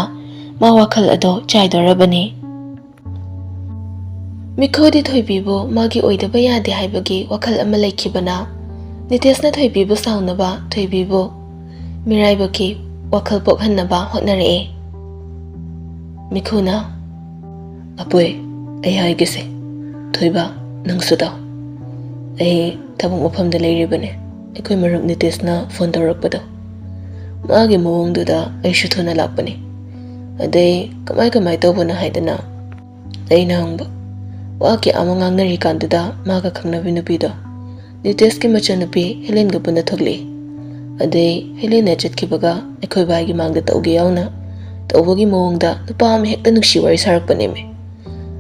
ꯃꯥ ꯋꯥꯈꯜ ꯑꯗꯣ ꯆꯥꯏꯗꯣꯔꯕꯅꯤ꯫ ꯃꯤꯈꯨꯗꯤ ꯊꯣꯏꯕꯤꯕꯨ ꯃꯥꯒꯤ ꯑꯣꯏꯗꯕ ꯌꯥꯗꯦ ꯍꯥꯏꯕꯒꯤ ꯋꯥꯈꯜ ꯑꯃ ꯂꯩꯈꯤꯕꯅ, ꯅꯤꯇꯦꯁꯅ ꯊꯣꯏꯕꯤꯕꯨ ꯁꯥꯎꯅꯕ, ꯊꯣꯏꯕꯤꯕꯨ ꯃꯤꯔꯥꯏꯕꯛꯀꯤ ꯋꯥꯈꯜ ꯄꯣꯛꯍꯟꯅꯕ ꯍꯣꯠꯅꯔꯛꯑꯦ꯫ ꯃꯤꯈꯨꯅ, "ꯑꯄꯨꯏ, ꯑꯩ ꯍꯥꯏꯒꯦꯁꯦ꯫ ꯊꯣꯏꯕ, ꯅꯪꯁꯨ ꯇꯥꯎ꯫ ꯑꯩ ꯊꯕꯛ ꯃꯐꯝꯗ ꯂꯩꯔꯤꯕꯅꯦ꯫ ꯑꯩꯈꯣꯏ ꯃꯔꯨꯞ ꯅꯤꯇꯦꯁꯅ ꯐꯣꯟ ꯇꯧꯔꯛꯄꯗꯣ, ꯃꯥꯒꯤ ꯃꯑꯣꯡꯗꯨꯗ ꯑꯩꯁꯨ ꯊꯨꯅ ꯂꯥꯛꯄꯅꯤ꯫ ꯑꯗꯩ ꯀꯃꯥꯏ ꯀꯃꯥꯏ ꯇꯧꯕꯅꯣ ꯍꯥꯏꯗꯅ ꯑꯩꯅ ꯍꯪꯕ꯫ ꯋꯥ ꯀꯌꯥ ꯑꯃ ꯉꯥꯡꯅꯔꯤꯀꯥꯟꯗꯨꯗ ꯃꯥꯒ ꯈꯪꯅꯕꯤ ꯅꯨꯄꯤꯗꯣ, ꯅꯤꯇꯦꯁꯀꯤ ꯃꯆꯟꯅꯨꯄꯤ ꯍꯦꯂꯦꯟꯒ ꯄꯨꯟꯅ ꯊꯣꯛꯂꯛꯏ꯫ ꯑꯗꯩ ꯍꯦꯂꯦꯟꯅ ꯆꯠꯈꯤꯕꯒ ꯑꯩꯈꯣꯏ ꯚꯥꯏꯒꯤ ꯃꯥꯡꯗ ꯇꯧꯒꯦ ꯌꯥꯎꯅ ꯇꯧꯕꯒꯤ ꯃꯑꯣꯡꯗ ꯅꯨꯄꯥ ꯑꯃ ꯍꯦꯛꯇ ꯅꯨꯡꯁꯤ ꯋꯥꯔꯤ ꯁꯥꯔꯛꯄꯅꯦꯃꯤ꯫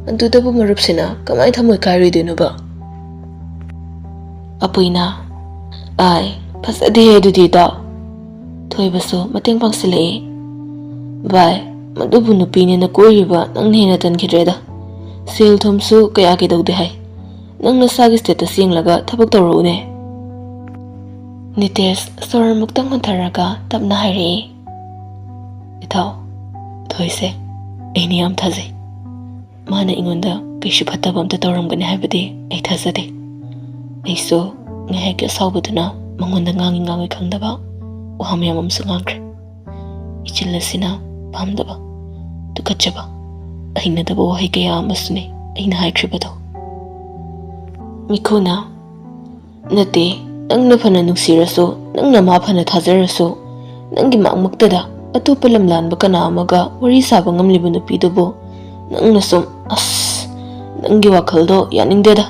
ꯑꯗꯨꯗꯕꯨ ꯃꯔꯨꯞꯁꯤꯅ ꯀꯃꯥꯏ ꯊꯃꯣꯏ ꯀꯥꯏꯔꯣꯏꯗꯣꯏꯅꯣꯕ?" ꯑꯄꯨꯏꯅ, "ꯑꯥꯏ, ꯐꯖꯗꯦꯍꯦ ꯑꯗꯨꯗꯤ ꯏꯇꯥꯎ꯫" ꯊꯣꯏꯕꯁꯨ ꯃꯇꯦꯡ ꯄꯥꯡꯁꯤꯜꯂꯛꯏ꯫ "ꯚꯥꯏ, ꯃꯗꯨꯕꯨ ꯅꯨꯄꯤꯅꯦꯅ ꯀꯣꯏꯔꯤꯕ ꯅꯪꯅ ꯍꯦꯟꯅ ꯇꯟꯈꯤꯗ꯭ꯔꯦꯗ꯫ ꯁꯦꯜ ꯊꯨꯝꯁꯨ ꯀꯌꯥ ꯀꯩꯗꯧꯗꯦ ꯍꯥꯏ꯫ ꯅꯪ ꯅꯁꯥꯒꯤ status ꯌꯦꯡꯂꯒ ꯊꯕꯛ ꯇꯧꯔꯛꯎꯅꯦ꯫" ꯅꯤꯇꯦꯁ ꯁꯣꯔ ꯑꯃꯨꯛꯇꯪ ꯍꯣꯟꯊꯔꯒ ꯇꯞꯅ ꯍꯥꯏꯔꯛꯏ, "ꯏꯇꯥꯎ, ꯊꯣꯏꯁꯦ ꯑꯩꯅ ꯌꯥꯝ ꯊꯥꯖꯩ꯫ ꯃꯥꯅ ꯑꯩꯉꯣꯟꯗ ꯀꯩꯁꯨ ꯐꯠꯇꯕ ꯑꯝꯇ ꯇꯧꯔꯝꯒꯅꯤ ꯍꯥꯏꯕꯗꯤ ꯑꯩ ꯊꯥꯖꯗꯦ꯫ ꯑꯩꯁꯨ ꯉꯥꯏꯍꯥꯛꯀꯤ ꯑꯁꯥꯎꯕꯗꯨꯅ ꯃꯉꯣꯟꯗ ꯉꯥꯡꯉꯤ ꯉꯥꯡꯉꯤ ꯈꯪꯗꯕ ꯋꯥ ꯃꯌꯥꯝ ꯑꯃꯁꯨ ꯉꯥꯡꯈ꯭ꯔꯦ꯫ ꯏꯆꯤꯜ ꯑꯁꯤꯅ ꯄꯥꯝꯗꯕ, ꯇꯨꯀꯠꯆꯕ, ꯍꯩꯅꯗꯕ ꯋꯥꯍꯩ ꯀꯌꯥ ꯑꯃꯁꯨꯅꯤ ꯑꯩꯅ ꯍꯥꯏꯈ꯭ꯔꯤꯕꯗꯣ꯫ ꯃꯤꯈꯨꯅ, "ꯅꯠꯇꯦ, ꯅꯪꯅ ꯐꯅ ꯅꯨꯡꯁꯤꯔꯁꯨ, ꯅꯪꯅ ꯃꯥ ꯐꯅ ꯊꯥꯖꯔꯁꯨ, ꯅꯪꯒꯤ ꯃꯥꯡꯃꯛꯇꯗ ꯑꯇꯣꯞꯄ ꯂꯝꯂꯥꯟꯕ ꯀꯅꯥ ꯑꯃꯒ ꯋꯥꯔꯤ ꯁꯥꯕ ꯉꯝꯂꯤꯕ ꯅꯨꯄꯤꯗꯨꯕꯨ ꯅꯪꯅ ꯁꯨꯝ, ꯑꯁ, ꯅꯪꯒꯤ ꯋꯥꯈꯜꯗꯣ ꯌꯥꯅꯤꯡꯗꯦꯗ꯫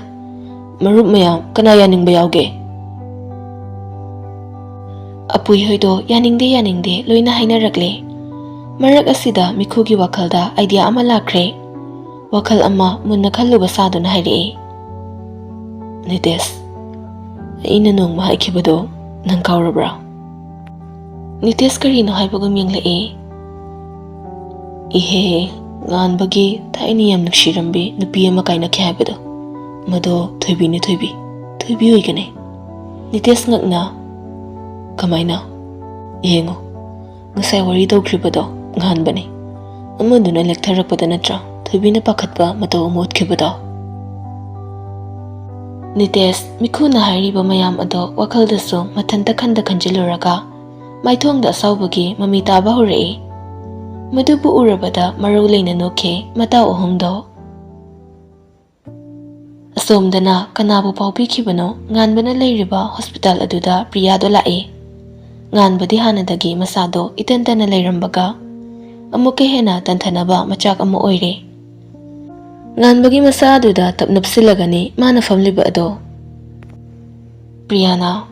ꯃꯔꯨꯞ ꯃꯌꯥꯝ ꯀꯅꯥ ꯌꯥꯅꯤꯡꯕ ꯌꯥꯎꯒꯦ?" ꯑꯄꯨꯏ ꯍꯣꯏꯗꯣ ꯌꯥꯅꯤꯡꯗꯦ ꯌꯥꯅꯤꯡꯗꯦ ꯂꯣꯏꯅ ꯍꯥꯏꯅꯔꯛꯂꯦ꯫ ꯃꯔꯛ ꯑꯁꯤꯗ ꯃꯤꯈꯨꯒꯤ ꯋꯥꯈꯜꯗ ꯑꯥꯏꯗꯤꯌꯥ ꯑꯃ ꯂꯥꯛꯈ꯭ꯔꯦ꯫ ꯋꯥꯈꯜ ꯑꯃ ꯃꯨꯟꯅ ꯈꯜꯂꯨꯕ ꯁꯥꯗꯨꯅ ꯍꯥꯏꯔꯛꯑꯦ, "ꯅꯤꯇꯦꯁ, ꯑꯩꯅ ꯅꯣꯡꯃ ꯍꯥꯏꯈꯤꯕꯗꯣ ꯅꯪ ꯀꯥꯎꯔꯕ꯭ꯔꯥ?" ꯅꯤꯇꯦꯁ ꯀꯔꯤꯅꯣ ꯍꯥꯏꯕꯒꯨꯝ ꯌꯦꯡꯂꯛꯑꯦ꯫ "ꯏꯍꯦ, ꯉꯥꯟꯕꯒꯤ ꯊꯥꯏꯅ ꯌꯥꯝ ꯅꯨꯡꯁꯤꯔꯝꯕꯤ ꯅꯨꯄꯤ ꯑꯃ ꯀꯥꯏꯅꯈꯤ ꯍꯥꯏꯕꯗꯣ, ꯃꯗꯣ ꯊꯣꯏꯕꯤꯅꯤ, ꯊꯣꯏꯕꯤ, ꯊꯣꯏꯕꯤ ꯑꯣꯏꯒꯅꯤ꯫" ꯅꯤꯇꯦꯁ ꯉꯛꯅ, "ꯀꯃꯥꯏꯅ? ꯌꯦꯡꯉꯣ, ꯉꯁꯥꯏ ꯋꯥꯔꯤ ꯇꯧꯈ꯭ꯔꯤꯕꯗꯣ ꯉꯥꯟꯕꯅꯤ꯫ ꯑꯃꯗꯨꯅ ꯂꯦꯛꯊꯔꯛꯄꯗ ꯅꯠꯇ꯭ꯔꯥ ꯊꯣꯏꯕꯤꯅ ꯄꯥꯈꯠꯄ ꯃꯇꯧ ꯑꯃ ꯎꯠꯈꯤꯕꯗꯣ?" ꯅꯤꯇꯦꯁ ꯃꯤꯈꯨꯅ ꯍꯥꯏꯔꯤꯕ ꯃꯌꯥꯝ ꯑꯗꯣ ꯋꯥꯈꯜꯗꯁꯨ ꯃꯊꯟꯇ ꯈꯟꯗ ꯈꯟꯖꯤꯜꯂꯨꯔꯒ ꯃꯥꯏꯊꯣꯡꯗ ꯑꯁꯥꯎꯕꯒꯤ ꯃꯃꯤ ꯇꯥꯕ ꯍꯧꯔꯛꯏ꯫ ꯃꯗꯨꯕꯨ ꯎꯔꯕꯗ ꯃꯔꯧ ꯂꯩꯅ ꯅꯣꯛꯈꯤ ꯃꯇꯥꯎ ꯑꯍꯨꯝꯗꯣ꯫ ꯑꯁꯣꯝꯗꯅ ꯀꯅꯥꯕꯨ ꯄꯥꯎ ꯄꯤꯈꯤꯕꯅꯣ, ꯉꯥꯟꯕꯅ ꯂꯩꯔꯤꯕ ꯍꯣꯁꯄꯤꯇꯥꯜ ꯑꯗꯨꯗ ꯄ꯭ꯔꯤꯌꯥꯗꯣ ꯂꯥꯛꯏ꯫ ꯉꯥꯟꯕꯗꯤ ꯍꯥꯟꯅꯗꯒꯤ ꯃꯁꯥꯗꯣ ꯏꯇꯟ ꯇꯟꯅ ꯂꯩꯔꯝꯕꯒ ꯑꯃꯨꯛꯀ ꯍꯦꯟꯅ ꯇꯟꯊꯅꯕ ꯃꯆꯥꯛ ꯑꯃ ꯑꯣꯏꯔꯦ꯫ ꯉꯥꯟꯕꯒꯤ ꯃꯁꯥ ꯑꯗꯨꯗ ꯇꯞ ꯅꯞꯁꯤꯜꯂꯒꯅꯤ ꯃꯥꯅ ꯐꯝꯂꯤꯕ ꯑꯗꯣ꯫ ꯄ꯭ꯔꯤꯌꯥꯅ,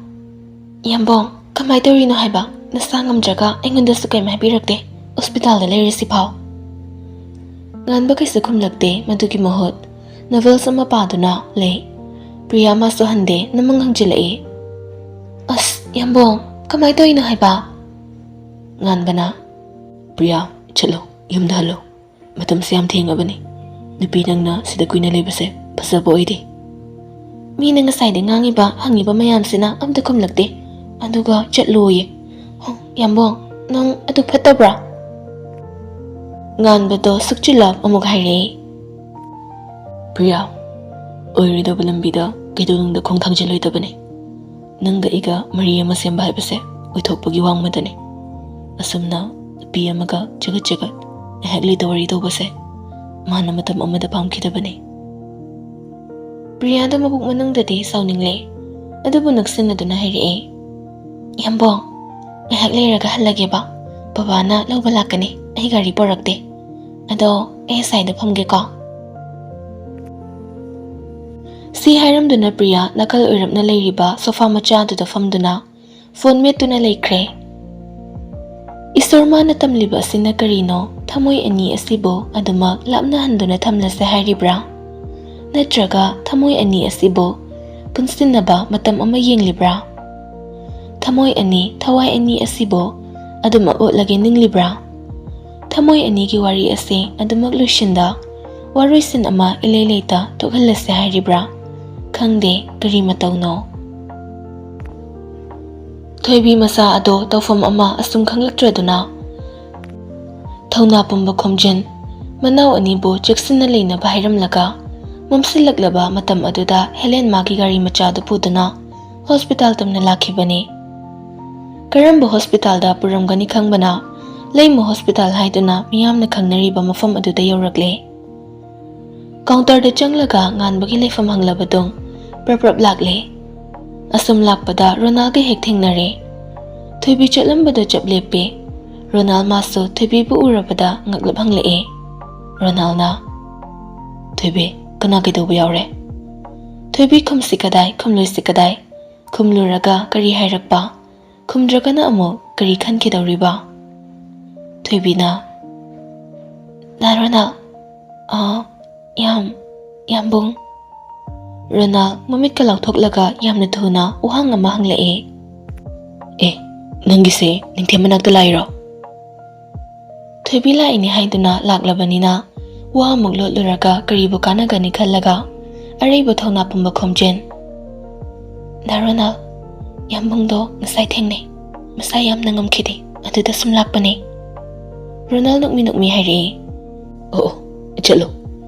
"ꯌꯥꯝꯕꯣꯡ, ꯀꯃꯥꯏ ꯇꯧꯔꯤꯅꯣ ꯍꯥꯏꯕ? ꯅꯁꯥ ꯉꯝꯗ꯭ꯔꯒ ꯑꯩꯉꯣꯟꯗꯁꯨ ꯀꯔꯤꯝ ꯍꯥꯏꯕꯤꯔꯛꯇꯦ, ꯍꯣꯁꯄꯤꯇꯥꯜꯗ ꯂꯩꯔꯤꯁꯤꯐꯥꯎ?" ꯉꯥꯟꯕ ꯀꯩꯁꯨ ꯈꯨꯝꯂꯛꯇꯦ꯫ ꯃꯗꯨꯒꯤ ꯃꯍꯨꯠ ꯅꯣꯚꯦꯜꯁ ꯑꯃ ꯄꯥꯗꯨꯅ ꯂꯩ꯫ ꯄ꯭ꯔꯤꯌꯥ ꯃꯥꯁꯨ ꯍꯟꯗꯦ, ꯅꯃꯪ ꯍꯪꯖꯤꯜꯂꯛꯏ꯫ "ꯑꯁ, ꯌꯥꯝꯕꯣꯡ, ꯀꯃꯥꯏ ꯇꯧꯔꯤꯅꯣ ꯍꯥꯏꯕ?" ꯉꯥꯟꯕꯅ, "ꯄ꯭ꯔꯤꯌꯥ, ꯆꯠꯂꯣ, ꯌꯨꯝꯗ ꯍꯜꯂꯣ꯫ ꯃꯇꯝꯁꯦ ꯌꯥꯝ ꯊꯦꯡꯉꯕꯅꯤ꯫ ꯅꯨꯄꯤ ꯅꯪꯅ ꯁꯤꯗ ꯀꯨꯏꯅ ꯂꯩꯕꯁꯦ ꯐꯖꯕ ꯑꯣꯏꯗꯦ꯫" "ꯃꯤꯅ ꯉꯁꯥꯏꯗꯩ ꯉꯥꯡꯉꯤꯕ ꯍꯪꯉꯤꯕ ꯃꯌꯥꯝꯁꯤꯅ ꯑꯝꯇ ꯈꯨꯝꯂꯛꯇꯦ꯫ ꯑꯗꯨꯒ ꯆꯠꯂꯣꯌꯦ꯫ ꯍꯣ, ꯌꯥꯝꯕꯣꯡ, ꯅꯪ ꯑꯗꯨ ꯐꯠꯇꯕ꯭ꯔꯥ?" ꯉꯥꯟꯕꯗꯣ ꯁꯨꯛꯆꯤꯜꯂꯞ ꯑꯃꯨꯛ ꯍꯥꯏꯔꯛꯏ꯫ ꯄ꯭ꯔꯤꯌꯥ, ꯑꯣꯏꯔꯣꯏꯗꯕ ꯂꯝꯕꯤꯗ ꯀꯩꯗꯧꯅꯨꯡꯗ ꯈꯣꯡ ꯊꯥꯡꯖꯤꯜꯂꯣꯏꯗꯕꯅꯤ꯫ ꯅꯪꯒ ꯑꯩꯒ ꯃꯔꯤ ꯑꯃ ꯁꯦꯝꯕ ꯍꯥꯏꯕꯁꯦ ꯑꯣꯏꯊꯣꯛꯄꯒꯤ ꯋꯥꯡꯃꯗꯅꯤ꯫ ꯑꯁꯨꯝꯅ ꯅꯨꯄꯤ ꯑꯃꯒ ꯆꯒꯠ ꯆꯒꯠ ꯉꯥꯏꯍꯥꯛ ꯂꯩꯇ ꯋꯥꯔꯤ ꯇꯧꯕꯁꯦ ꯃꯥꯅ ꯃꯇꯝ ꯑꯃꯗ ꯄꯥꯝꯈꯤꯗꯕꯅꯤ꯫ ꯄ꯭ꯔꯤꯌꯥꯗ ꯃꯕꯨꯛ ꯃꯅꯨꯡꯗꯗꯤ ꯁꯥꯎꯅꯤꯡꯂꯦ, ꯑꯗꯨꯕꯨ ꯅꯛꯁꯤꯟꯅꯗꯨꯅ ꯍꯥꯏꯔꯛꯑꯦ, "ꯌꯥꯝꯕꯣꯡ, ꯉꯥꯏꯍꯥꯛ ꯂꯩꯔꯒ ꯍꯜꯂꯒꯦꯕ꯫ ꯕꯕꯥꯅ ꯂꯧꯕ ꯂꯥꯛꯀꯅꯤ, ꯑꯩ ꯒꯥꯔꯤ ꯄꯨꯔꯛꯇꯦ꯫ ꯑꯗꯣ ꯑꯩ ꯑꯁ꯭ꯋꯥꯏꯗ ꯐꯝꯒꯦꯀꯣ꯫" ꯁꯤ ꯍꯥꯏꯔꯝꯗꯨꯅ ꯄ꯭ꯔꯤꯌꯥ ꯅꯥꯀꯜ ꯑꯣꯏꯔꯞꯅ ꯂꯩꯔꯤꯕ ꯁꯣꯐꯥ ꯃꯆꯥ ꯑꯗꯨꯗ ꯐꯝꯗꯨꯅ ꯐꯣꯟ ꯃꯦꯠꯇꯨꯅ ꯂꯩꯈ꯭ꯔꯦ꯫ ꯏꯁꯣꯔ ꯃꯥꯅ ꯇꯝꯂꯤꯕ ꯑꯁꯤꯅ ꯀꯔꯤꯅꯣ? ꯊꯃꯣꯏ ꯑꯅꯤ ꯑꯁꯤꯕꯨ ꯑꯗꯨꯃꯛ ꯂꯥꯞꯅꯍꯟꯗꯨꯅ ꯊꯝꯂꯁꯦ ꯍꯥꯏꯔꯤꯕ꯭ꯔꯥ? ꯅꯠꯇ꯭ꯔꯒ ꯊꯃꯣꯏ ꯑꯅꯤ ꯑꯁꯤꯕꯨ ꯄꯨꯟꯁꯤꯟꯅꯕ ꯃꯇꯝ ꯑꯃ ꯌꯦꯡꯂꯤꯕ꯭ꯔꯥ? ꯊꯃꯣꯏ ꯑꯅꯤ, ꯊꯋꯥꯏ ꯑꯅꯤ ꯑꯁꯤꯕꯨ ꯑꯗꯨꯃꯛ ꯑꯣꯠꯂꯒꯦ ꯅꯤꯡꯂꯤꯕ꯭ꯔꯥ? ꯊꯃꯣꯏ ꯑꯅꯤꯒꯤ ꯋꯥꯔꯤ ꯑꯁꯤ ꯑꯗꯨꯃꯛ ꯂꯣꯏꯁꯤꯟꯗ ꯋꯥꯔꯣꯏꯁꯤꯟ ꯑꯃ ꯏꯂꯩ ꯂꯩꯇ ꯊꯣꯛꯍꯜꯂꯁꯦ ꯍꯥꯏꯔꯤꯕ꯭ꯔꯥ? ꯈꯪꯗꯦ ꯀꯔꯤ ꯃꯇꯧꯅꯣ꯫ ꯊꯣꯏꯕꯤ ꯃꯆꯥ ꯑꯗꯣ ꯇꯧꯐꯝ ꯑꯃ ꯑꯁꯨꯝ ꯈꯪꯂꯛꯇ꯭ꯔꯗꯨꯅ ꯊꯧꯅꯥ ꯄꯨꯝꯕ ꯈꯣꯝꯖꯤꯟ, ꯃꯅꯥꯎ ꯑꯅꯤꯕꯨ ꯆꯦꯛꯁꯤꯟꯅ ꯂꯩꯅꯕ ꯍꯥꯏꯔꯝꯂꯒ ꯃꯝꯁꯤꯜꯂꯛꯂꯕ ꯃꯇꯝ ꯑꯗꯨꯗ ꯍꯦꯂꯦꯟ ꯃꯥꯒꯤ ꯒꯥꯔꯤ ꯃꯆꯥꯗꯨ ꯄꯨꯗꯨꯅ ꯍꯣꯁꯄꯤꯇꯥꯜ ꯇꯝꯅ ꯂꯥꯛꯈꯤꯕꯅꯤ꯫ ꯀꯔꯝꯕ ꯍꯣꯁꯄꯤꯇꯥꯜꯗ ꯄꯨꯔꯝꯒꯅꯤ ꯈꯪꯕꯅ ꯂꯩꯃ ꯍꯣꯁꯄꯤꯇꯥꯜ ꯍꯥꯏꯗꯨꯅ ꯃꯤꯌꯥꯝꯅ ꯈꯪꯅꯔꯤꯕ ꯃꯐꯝ ꯑꯗꯨꯗ ꯌꯧꯔꯛꯂꯦ꯫ ꯀꯥꯎꯟꯇꯔꯗ ꯆꯪꯂꯒ ꯉꯥꯟꯕꯒꯤ ꯂꯩꯐꯝ ꯍꯪꯂꯕꯗꯨ ꯄ꯭ꯔꯞ ꯄ꯭ꯔꯞ ꯂꯥꯛꯂꯦ꯫ ꯑꯁꯨꯝ ꯂꯥꯛꯄꯗ ꯔꯣꯅꯥꯜꯒ ꯍꯦꯛ ꯊꯦꯡꯅꯔꯦ꯫ ꯊꯣꯏꯕꯤ ꯆꯠꯂꯝꯕꯗ ꯆꯞ ꯂꯦꯞꯄꯦ꯫ ꯔꯣꯅꯥꯜ ꯃꯥꯁꯨ ꯊꯣꯏꯕꯤꯕꯨ ꯎꯔꯕꯗ ꯉꯛꯂꯞ ꯍꯪꯂꯛꯑꯦ꯫ ꯔꯣꯅꯥꯜꯅ, "ꯊꯣꯏꯕꯤ, ꯀꯅꯥ ꯀꯩꯗꯧꯕ ꯌꯥꯎꯔꯦ?" ꯊꯣꯏꯕꯤ ꯈꯨꯝꯁꯤ ꯀꯗꯥꯏ, ꯈꯨꯝꯂꯣꯏꯁꯤ ꯀꯗꯥꯏ꯫ ꯈꯨꯝꯂꯨꯔꯒ ꯀꯔꯤ ꯍꯥꯏꯔꯛꯄ? ꯈꯨꯝꯗ꯭ꯔꯒꯅ ꯑꯃꯨꯛ ꯀꯔꯤ ꯈꯟꯈꯤꯗꯧꯔꯤꯕ? ꯊꯣꯏꯕꯤꯅ, "ꯗꯥ ꯔꯣꯅꯥꯜ, ꯑ, ꯌꯥꯝ, ꯌꯥꯝꯕꯨꯡ꯫" ꯔꯣꯅꯥꯜ ꯃꯃꯤꯠꯀ ꯂꯥꯎꯊꯣꯛꯂꯒ ꯌꯥꯝꯅ ꯊꯨꯅ ꯋꯥꯍꯪ ꯑꯃ ꯍꯪꯂꯛꯑꯦ꯫ "ꯑꯦ, ꯅꯪꯒꯤꯁꯦ ꯅꯤꯡꯊꯦꯝ ꯃꯅꯥꯛꯇ ꯂꯥꯛꯏꯔꯣ?" ꯊꯣꯏꯕꯤ ꯂꯥꯛꯏꯅꯤ ꯍꯥꯏꯗꯨꯅ ꯂꯥꯛꯂꯕꯅꯤꯅ ꯋꯥ ꯑꯃꯨꯛ ꯂꯣꯠꯂꯨꯔꯒ ꯀꯔꯤꯕꯨ ꯀꯥꯟꯅꯒꯅꯤ ꯈꯜꯂꯒ ꯑꯔꯩꯕ ꯊꯧꯅꯥ ꯄꯨꯝꯕ ꯈꯣꯝꯖꯤꯟ꯫ "ꯗꯥ ꯔꯣꯅꯥꯜ, ꯌꯥꯝꯕꯨꯡꯗꯣ ꯉꯁꯥꯏ ꯊꯦꯡꯅꯩ꯫ ꯃꯁꯥ ꯌꯥꯝꯅ ꯉꯝꯈꯤꯗꯦ꯫ ꯑꯗꯨꯗ ꯁꯨꯝ ꯂꯥꯛꯄꯅꯦ꯫" ꯔꯣꯅꯥꯜ ꯅꯣꯛꯃꯤ ꯅꯣꯛꯃꯤ ꯍꯥꯏꯔꯛꯏ꯫ "ꯑꯣ, ꯑꯣ, ꯆꯠꯂꯣ꯫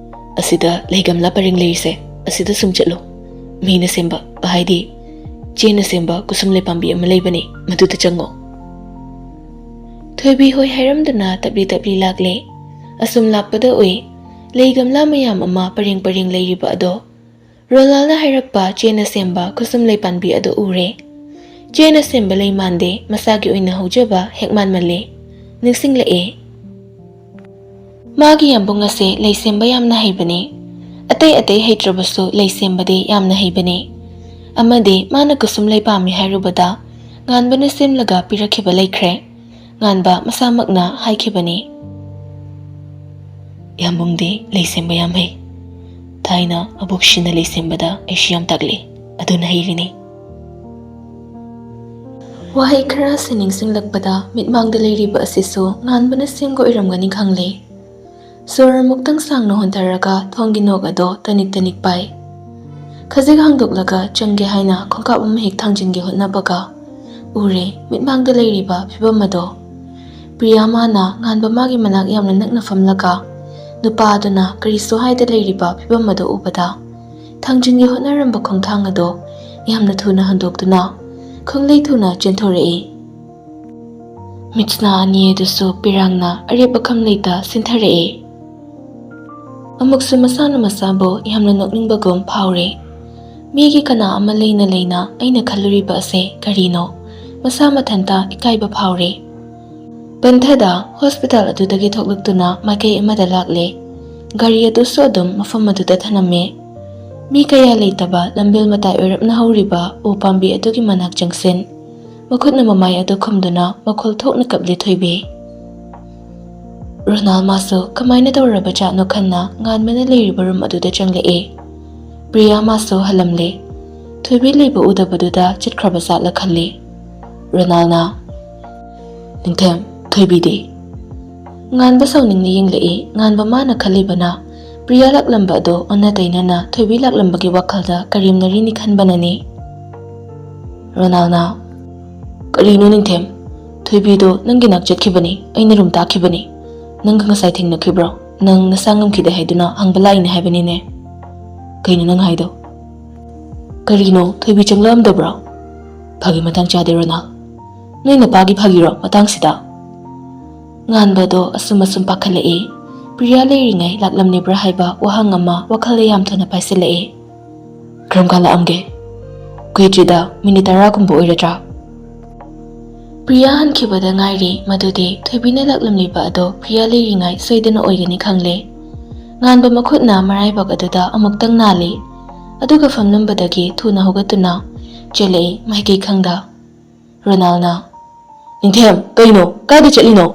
"ꯑꯁꯤꯗ ꯂꯩꯒꯝꯂꯥ ꯄꯔꯦꯡ ꯂꯩꯔꯤꯁꯦ, ꯑꯁꯤꯗ ꯁꯨꯝ ꯆꯠꯂꯣ꯫ ꯃꯤꯅ ꯁꯦꯝꯕ, ꯍꯥꯏꯗꯤ ꯆꯦꯅ ꯁꯦꯝꯕ ꯀꯨꯁꯨꯝ ꯂꯩ ꯄꯥꯝꯕꯤ ꯑꯃ ꯂꯩꯕꯅꯦ, ꯃꯗꯨꯗ ꯆꯪꯉꯣ꯫" ꯊꯣꯏꯕꯤ ꯍꯣꯏ ꯍꯥꯏꯔꯝꯗꯨꯅ ꯇꯞꯂꯤ ꯇꯞꯂꯤ ꯂꯥꯛꯂꯦ꯫ ꯑꯁꯨꯝ ꯂꯥꯛꯄꯗ ꯎꯏ, ꯂꯩ ꯒꯝꯂꯥ ꯃꯌꯥꯝ ꯑꯃ ꯄꯔꯦꯡ ꯄꯔꯦꯡ ꯂꯩꯔꯤꯕ ꯑꯗꯣ꯫ ꯔꯣꯂꯥꯜꯅ ꯍꯥꯏꯔꯛꯄ ꯆꯦꯅ ꯁꯦꯝꯕ ꯈꯨꯁꯨꯝ ꯂꯩ ꯄꯥꯟꯕꯤ ꯑꯗꯨ ꯎꯔꯦ꯫ ꯆꯦꯅ ꯁꯦꯝꯕ ꯂꯩ ꯃꯥꯟꯗꯦ, ꯃꯁꯥꯒꯤ ꯑꯣꯏꯅ ꯍꯧꯖꯕ ꯍꯦꯛ ꯃꯥꯟꯃꯜꯂꯦ꯫ ꯅꯤꯡꯁꯤꯡꯂꯛꯑꯦ꯫ ꯃꯥꯒꯤ ꯌꯥꯝꯕꯨꯡ ꯑꯁꯦ ꯂꯩ ꯁꯦꯝꯕ ꯌꯥꯝꯅ ꯍꯩꯕꯅꯦ꯫ ꯑꯇꯩ ꯑꯇꯩ ꯍꯩꯇ꯭ꯔꯕꯁꯨ ꯂꯩ ꯁꯦꯝꯕꯗꯤ ꯌꯥꯝꯅ ꯍꯩꯕꯅꯦ꯫ ꯑꯃꯗꯤ ꯃꯥꯅ ꯀꯨꯁꯨꯝ ꯂꯩ ꯄꯥꯝꯃꯤ ꯍꯥꯏꯔꯨꯕꯗ ꯉꯥꯟꯕꯅ ꯁꯦꯝꯂꯒ ꯄꯤꯔꯛꯈꯤꯕ ꯂꯩꯈ꯭ꯔꯦ꯫ ꯉꯥꯟꯕ ꯃꯁꯥꯃꯛꯅ ꯍꯥꯏꯈꯤꯕꯅꯤ꯫ ꯌꯥꯝꯕꯨꯡꯗꯤ ꯂꯩ ꯁꯦꯝꯕ ꯌꯥꯝ ꯍꯩ꯫ ꯊꯥꯏꯅ ꯑꯕꯣꯛꯁꯤꯅ ꯂꯩ ꯁꯦꯝꯕꯗ ꯑꯩꯁꯨ ꯌꯥꯝ ꯇꯥꯛꯂꯛꯏ꯫ ꯑꯗꯨꯅ ꯍꯩꯔꯤꯅꯤ꯫ ꯋꯥꯍꯩ ꯈꯔ ꯑꯁꯤ ꯅꯤꯡꯁꯤꯡꯂꯛꯄꯗ ꯃꯤꯠꯃꯥꯡꯗ ꯂꯩꯔꯤꯕ ꯑꯁꯤꯁꯨ ꯉꯥꯟꯕꯅ ꯁꯦꯝꯕ ꯑꯣꯏꯔꯝꯒꯅꯤ ꯈꯪꯂꯦ꯫ ꯁꯣꯔ ꯑꯃꯨꯛꯇꯪ ꯁꯥꯡꯅ ꯍꯣꯟꯊꯔꯒ ꯊꯣꯡꯒꯤ ꯅꯣꯛ ꯑꯗꯣ ꯇꯅꯤꯛ ꯇꯅꯤꯛ ꯄꯥꯏ꯫ ꯈꯖꯤꯛ ꯍꯥꯡꯗꯣꯛꯂꯒ ꯆꯪꯒꯦ ꯍꯥꯏꯅ ꯈꯣꯡꯀꯥꯞ ꯑꯃ ꯍꯦꯛ ꯊꯥꯡꯖꯤꯟꯒꯦ ꯍꯣꯠꯅꯕꯒ ꯎꯔꯦ ꯃꯤꯠꯃꯥꯡꯗ ꯂꯩꯔꯤꯕ ꯐꯤꯕꯝ ꯑꯗꯣ꯫ ꯄ꯭ꯔꯤꯌꯥ ꯃꯥꯅ ꯉꯥꯟꯕ ꯃꯥꯒꯤ ꯃꯅꯥꯛ ꯌꯥꯝꯅ ꯅꯛꯅ ꯐꯝꯂꯒ ꯅꯨꯄꯥ ꯑꯗꯨꯅ ꯀꯔꯤꯁꯨ ꯍꯥꯏꯗ ꯂꯩꯔꯤꯕ ꯐꯤꯕꯝ ꯑꯗꯨ ꯎꯕꯗ ꯊꯥꯡꯖꯤꯟꯒꯦ ꯍꯣꯠꯅꯔꯝꯕ ꯈꯣꯡꯊꯥꯡ ꯑꯗꯣ ꯌꯥꯝꯅ ꯊꯨꯅ ꯍꯟꯗꯣꯛꯇꯨꯅ ꯈꯪꯂꯩ ꯊꯨꯅ ꯆꯦꯟꯊꯣꯔꯛꯏ꯫ ꯃꯤꯠꯁꯅꯥ ꯑꯅꯤ ꯑꯗꯨꯁꯨ ꯄꯤꯔꯥꯡꯅ ꯑꯔꯦꯞ ꯑꯈꯝ ꯂꯩꯇ ꯁꯤꯟꯊꯔꯛꯏ꯫ ꯑꯃꯨꯛꯁꯨ ꯃꯁꯥꯅ ꯃꯁꯥꯕꯨ ꯌꯥꯝꯅ ꯅꯣꯛꯅꯤꯡꯕꯒꯨꯝ ꯐꯥꯎꯔꯦ꯫ ꯃꯤꯒꯤ ꯀꯅꯥ ꯑꯃ ꯂꯩꯅ ꯂꯩꯅ ꯑꯩꯅ ꯈꯜꯂꯨꯔꯤꯕ ꯑꯁꯦ ꯀꯔꯤꯅꯣ? ꯃꯁꯥ ꯃꯊꯟꯇ ꯏꯀꯥꯏꯕ ꯐꯥꯎꯔꯦ꯫ ꯄꯟꯊꯗ ꯍꯣꯁꯄꯤꯇꯥꯜ ꯑꯗꯨꯗꯒꯤ ꯊꯣꯛꯂꯛꯇꯨꯅ ꯃꯥꯏꯀꯩ ꯑꯃꯗ ꯂꯥꯛꯂꯦ꯫ ꯒꯥꯔꯤ ꯑꯗꯨꯁꯨ ꯑꯗꯨꯝ ꯃꯐꯝ ꯑꯗꯨꯗ ꯊꯅꯝꯃꯦ꯫ ꯃꯤ ꯀꯌꯥ ꯂꯩꯇꯕ ꯂꯝꯕꯦꯜ ꯃꯇꯥꯏ ꯑꯣꯏꯔꯞꯅ ꯍꯧꯔꯤꯕ ꯎ ꯄꯥꯝꯕꯤ ꯑꯗꯨꯒꯤ ꯃꯅꯥꯛ ꯆꯪꯁꯤꯟ꯫ ꯃꯈꯨꯠꯅ ꯃꯃꯥꯏ ꯑꯗꯨ ꯈꯨꯝꯗꯨꯅ ꯃꯈꯣꯜ ꯊꯣꯛꯅ ꯀꯞꯂꯤ ꯊꯣꯏꯕꯤ꯫ ꯔꯣꯅꯥꯜ ꯃꯥꯁꯨ ꯀꯃꯥꯏꯅ ꯇꯧꯔꯕ ꯖꯥꯠꯅꯣ ꯈꯟꯅ ꯉꯥꯟꯕꯅ ꯂꯩꯔꯤꯕ ꯔꯨꯝ ꯑꯗꯨꯗ ꯆꯪꯂꯛꯑꯦ꯫ ꯄ꯭ꯔꯤꯌꯥ ꯃꯥꯁꯨ ꯍꯜꯂꯝꯂꯦ꯫ ꯊꯣꯏꯕꯤ ꯂꯩꯕ ꯎꯗꯕꯗꯨꯗ ꯆꯠꯈ꯭ꯔꯕ ꯖꯥꯠꯂ ꯈꯜꯂꯤ꯫ ꯔꯣꯅꯥꯜꯅ, "ꯅꯤꯡꯊꯦꯝ, ꯊꯣꯏꯕꯤꯗꯤ?" ꯉꯥꯟꯕ ꯁꯥꯎꯅꯤꯡꯅ ꯌꯦꯡꯂꯛꯏ꯫ ꯉꯥꯟꯕ ꯃꯥꯅ ꯈꯜꯂꯤꯕꯅ ꯄ꯭ꯔꯤꯌꯥ ꯂꯥꯛꯂꯝꯕ ꯑꯗꯣ ꯑꯣꯟꯅ ꯇꯩꯅꯅ ꯊꯣꯏꯕꯤ ꯂꯥꯛꯂꯝꯕꯒꯤ ꯋꯥꯈꯜꯗ ꯀꯔꯦꯝꯅꯔꯤꯅꯤ ꯈꯟꯕꯅꯅꯤ꯫ ꯔꯣꯅꯥꯜꯅ, "ꯀꯔꯤꯅꯣ ꯅꯤꯡꯊꯦꯝ? ꯊꯣꯏꯕꯤꯗꯣ ꯅꯪꯒꯤ ꯅꯥꯛ ꯆꯠꯈꯤꯕꯅꯤ, ꯑꯩꯅ ꯔꯨꯝ ꯇꯥꯛꯈꯤꯕꯅꯤ꯫ ꯅꯪꯒ ꯉꯁꯥꯏ ꯊꯦꯡꯅꯈꯤꯕ꯭ꯔꯣ?" "ꯅꯪ ꯅꯁꯥ ꯉꯝꯈꯤꯗꯦ ꯍꯥꯏꯗꯨꯅ ꯍꯪꯕ ꯂꯥꯛꯏꯅꯦ ꯍꯥꯏꯕꯅꯤꯅꯦ꯫ ꯀꯩꯅꯣ ꯅꯪ ꯍꯥꯏꯗꯣ? ꯀꯔꯤꯅꯣ, ꯊꯣꯏꯕꯤ ꯆꯪꯂꯛꯑꯝꯗꯕ꯭ꯔꯣ? ꯐꯥꯒꯤ ꯃꯇꯥꯡ ꯆꯥꯗꯦ, ꯔꯣꯅꯥꯜ꯫ ꯅꯣꯏ ꯅꯄꯥꯒꯤ ꯐꯥꯒꯤꯔꯣ ꯃꯇꯥꯡꯁꯤꯗ?" ꯉꯥꯟꯕꯗꯣ ꯑꯁꯨꯝ ꯑꯁꯨꯝ ꯄꯥꯈꯠꯂꯛꯏ꯫ ꯄ꯭ꯔꯤꯌꯥ ꯂꯩꯔꯤꯉꯩ ꯂꯥꯛꯂꯝꯂꯤꯕ꯭ꯔꯥ ꯍꯥꯏꯕ ꯋꯥꯍꯪ ꯑꯃ ꯋꯥꯈꯜꯗ ꯌꯥꯝ ꯊꯨꯅ ꯄꯥꯏꯁꯤꯜꯂꯛꯏ꯫ "ꯀꯔꯝ ꯀꯥꯟ ꯂꯥꯛꯑꯝꯒꯦ?" "ꯀꯨꯏꯗ꯭ꯔꯤꯗ, ꯃꯤꯅꯤꯠ ꯇꯔꯥꯒꯨꯝꯕ ꯑꯣꯏꯔꯗ꯭ꯔꯥ?" ꯄ꯭ꯔꯤꯌꯥ ꯍꯟꯈꯤꯕꯗ ꯉꯥꯏꯔꯤ, ꯃꯗꯨꯗꯤ ꯊꯣꯏꯕꯤꯅ ꯂꯥꯛꯂꯝꯂꯤꯕ ꯑꯗꯣ ꯄ꯭ꯔꯤꯌꯥ ꯂꯩꯔꯤꯉꯩ ꯁꯣꯏꯗꯅ ꯑꯣꯏꯒꯅꯤ ꯈꯪꯂꯦ꯫ ꯉꯥꯟꯕ ꯃꯈꯨꯠꯅ ꯃꯔꯥꯏꯕꯛ ꯑꯗꯨꯗ ꯑꯃꯨꯛꯇꯪ ꯅꯥꯜꯂꯤ, ꯑꯗꯨꯒ ꯐꯝꯂꯝꯕꯗꯒꯤ ꯊꯨꯅ ꯍꯧꯒꯠꯇꯨꯅ ꯆꯦꯜꯂꯛꯏ ꯃꯥꯏꯀꯩ ꯈꯪꯗ꯫ ꯔꯣꯅꯥꯜꯅ, "ꯅꯤꯡꯊꯦꯝ, ꯀꯩꯅꯣ? ꯀꯥꯏꯗ ꯆꯠꯂꯤꯅꯣ?"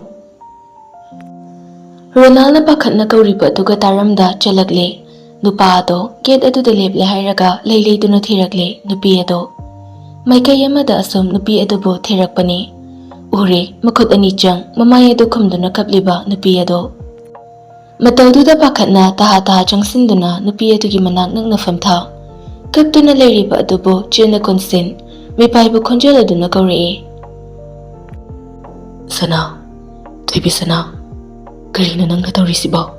ꯔꯣꯅꯥꯜꯅ ꯄꯥꯈꯠꯅ ꯀꯧꯔꯤꯕ ꯑꯗꯨꯒ ꯇꯥꯔꯝꯗ ꯆꯦꯜꯂꯛꯂꯦ꯫ ꯅꯨꯄꯥ ꯑꯗꯣ ꯒꯦꯠ ꯑꯗꯨꯗ ꯂꯦꯞꯂꯦ ꯍꯥꯏꯔꯒ ꯂꯩ ꯂꯩꯗꯨꯅ ꯊꯤꯔꯛꯂꯦ ꯅꯨꯄꯤ ꯑꯗꯣ꯫ ꯃꯥꯏꯀꯩ ꯑꯃꯗ ꯑꯁꯨꯝ ꯅꯨꯄꯤ ꯑꯗꯨꯕꯨ ꯊꯤꯔꯛꯄꯅꯤ꯫ ꯎꯔꯦ, ꯃꯈꯨꯠ ꯑꯅꯤ ꯆꯪ ꯃꯃꯥꯏ ꯑꯗꯨ ꯈꯨꯝꯗꯨꯅ ꯀꯞꯂꯤꯕ ꯅꯨꯄꯤ ꯑꯗꯣ꯫ ꯃꯇꯧꯗꯨꯗ ꯄꯥꯈꯠꯅ ꯇꯍꯥ ꯇꯍꯥ ꯆꯪꯁꯤꯟꯗꯨꯅ ꯅꯨꯄꯤ ꯑꯗꯨꯒꯤ ꯃꯅꯥꯛ ꯅꯛꯅ ꯐꯝꯊ꯫ ꯀꯞꯇꯨꯅ ꯂꯩꯔꯤꯕ ꯑꯗꯨꯕꯨ ꯆꯦꯟꯅ ꯀꯣꯟꯁꯤꯟ ꯃꯤꯄꯥꯏꯕ ꯈꯣꯟꯖꯦꯜ ꯑꯗꯨꯅ ꯀꯧꯔꯛꯏ꯫ "ꯁꯅꯥ, ꯊꯣꯏꯕꯤ ꯁꯅꯥ, ꯀꯔꯤꯅꯣ ꯅꯪꯅ ꯇꯧꯔꯤꯁꯤꯕꯣ?"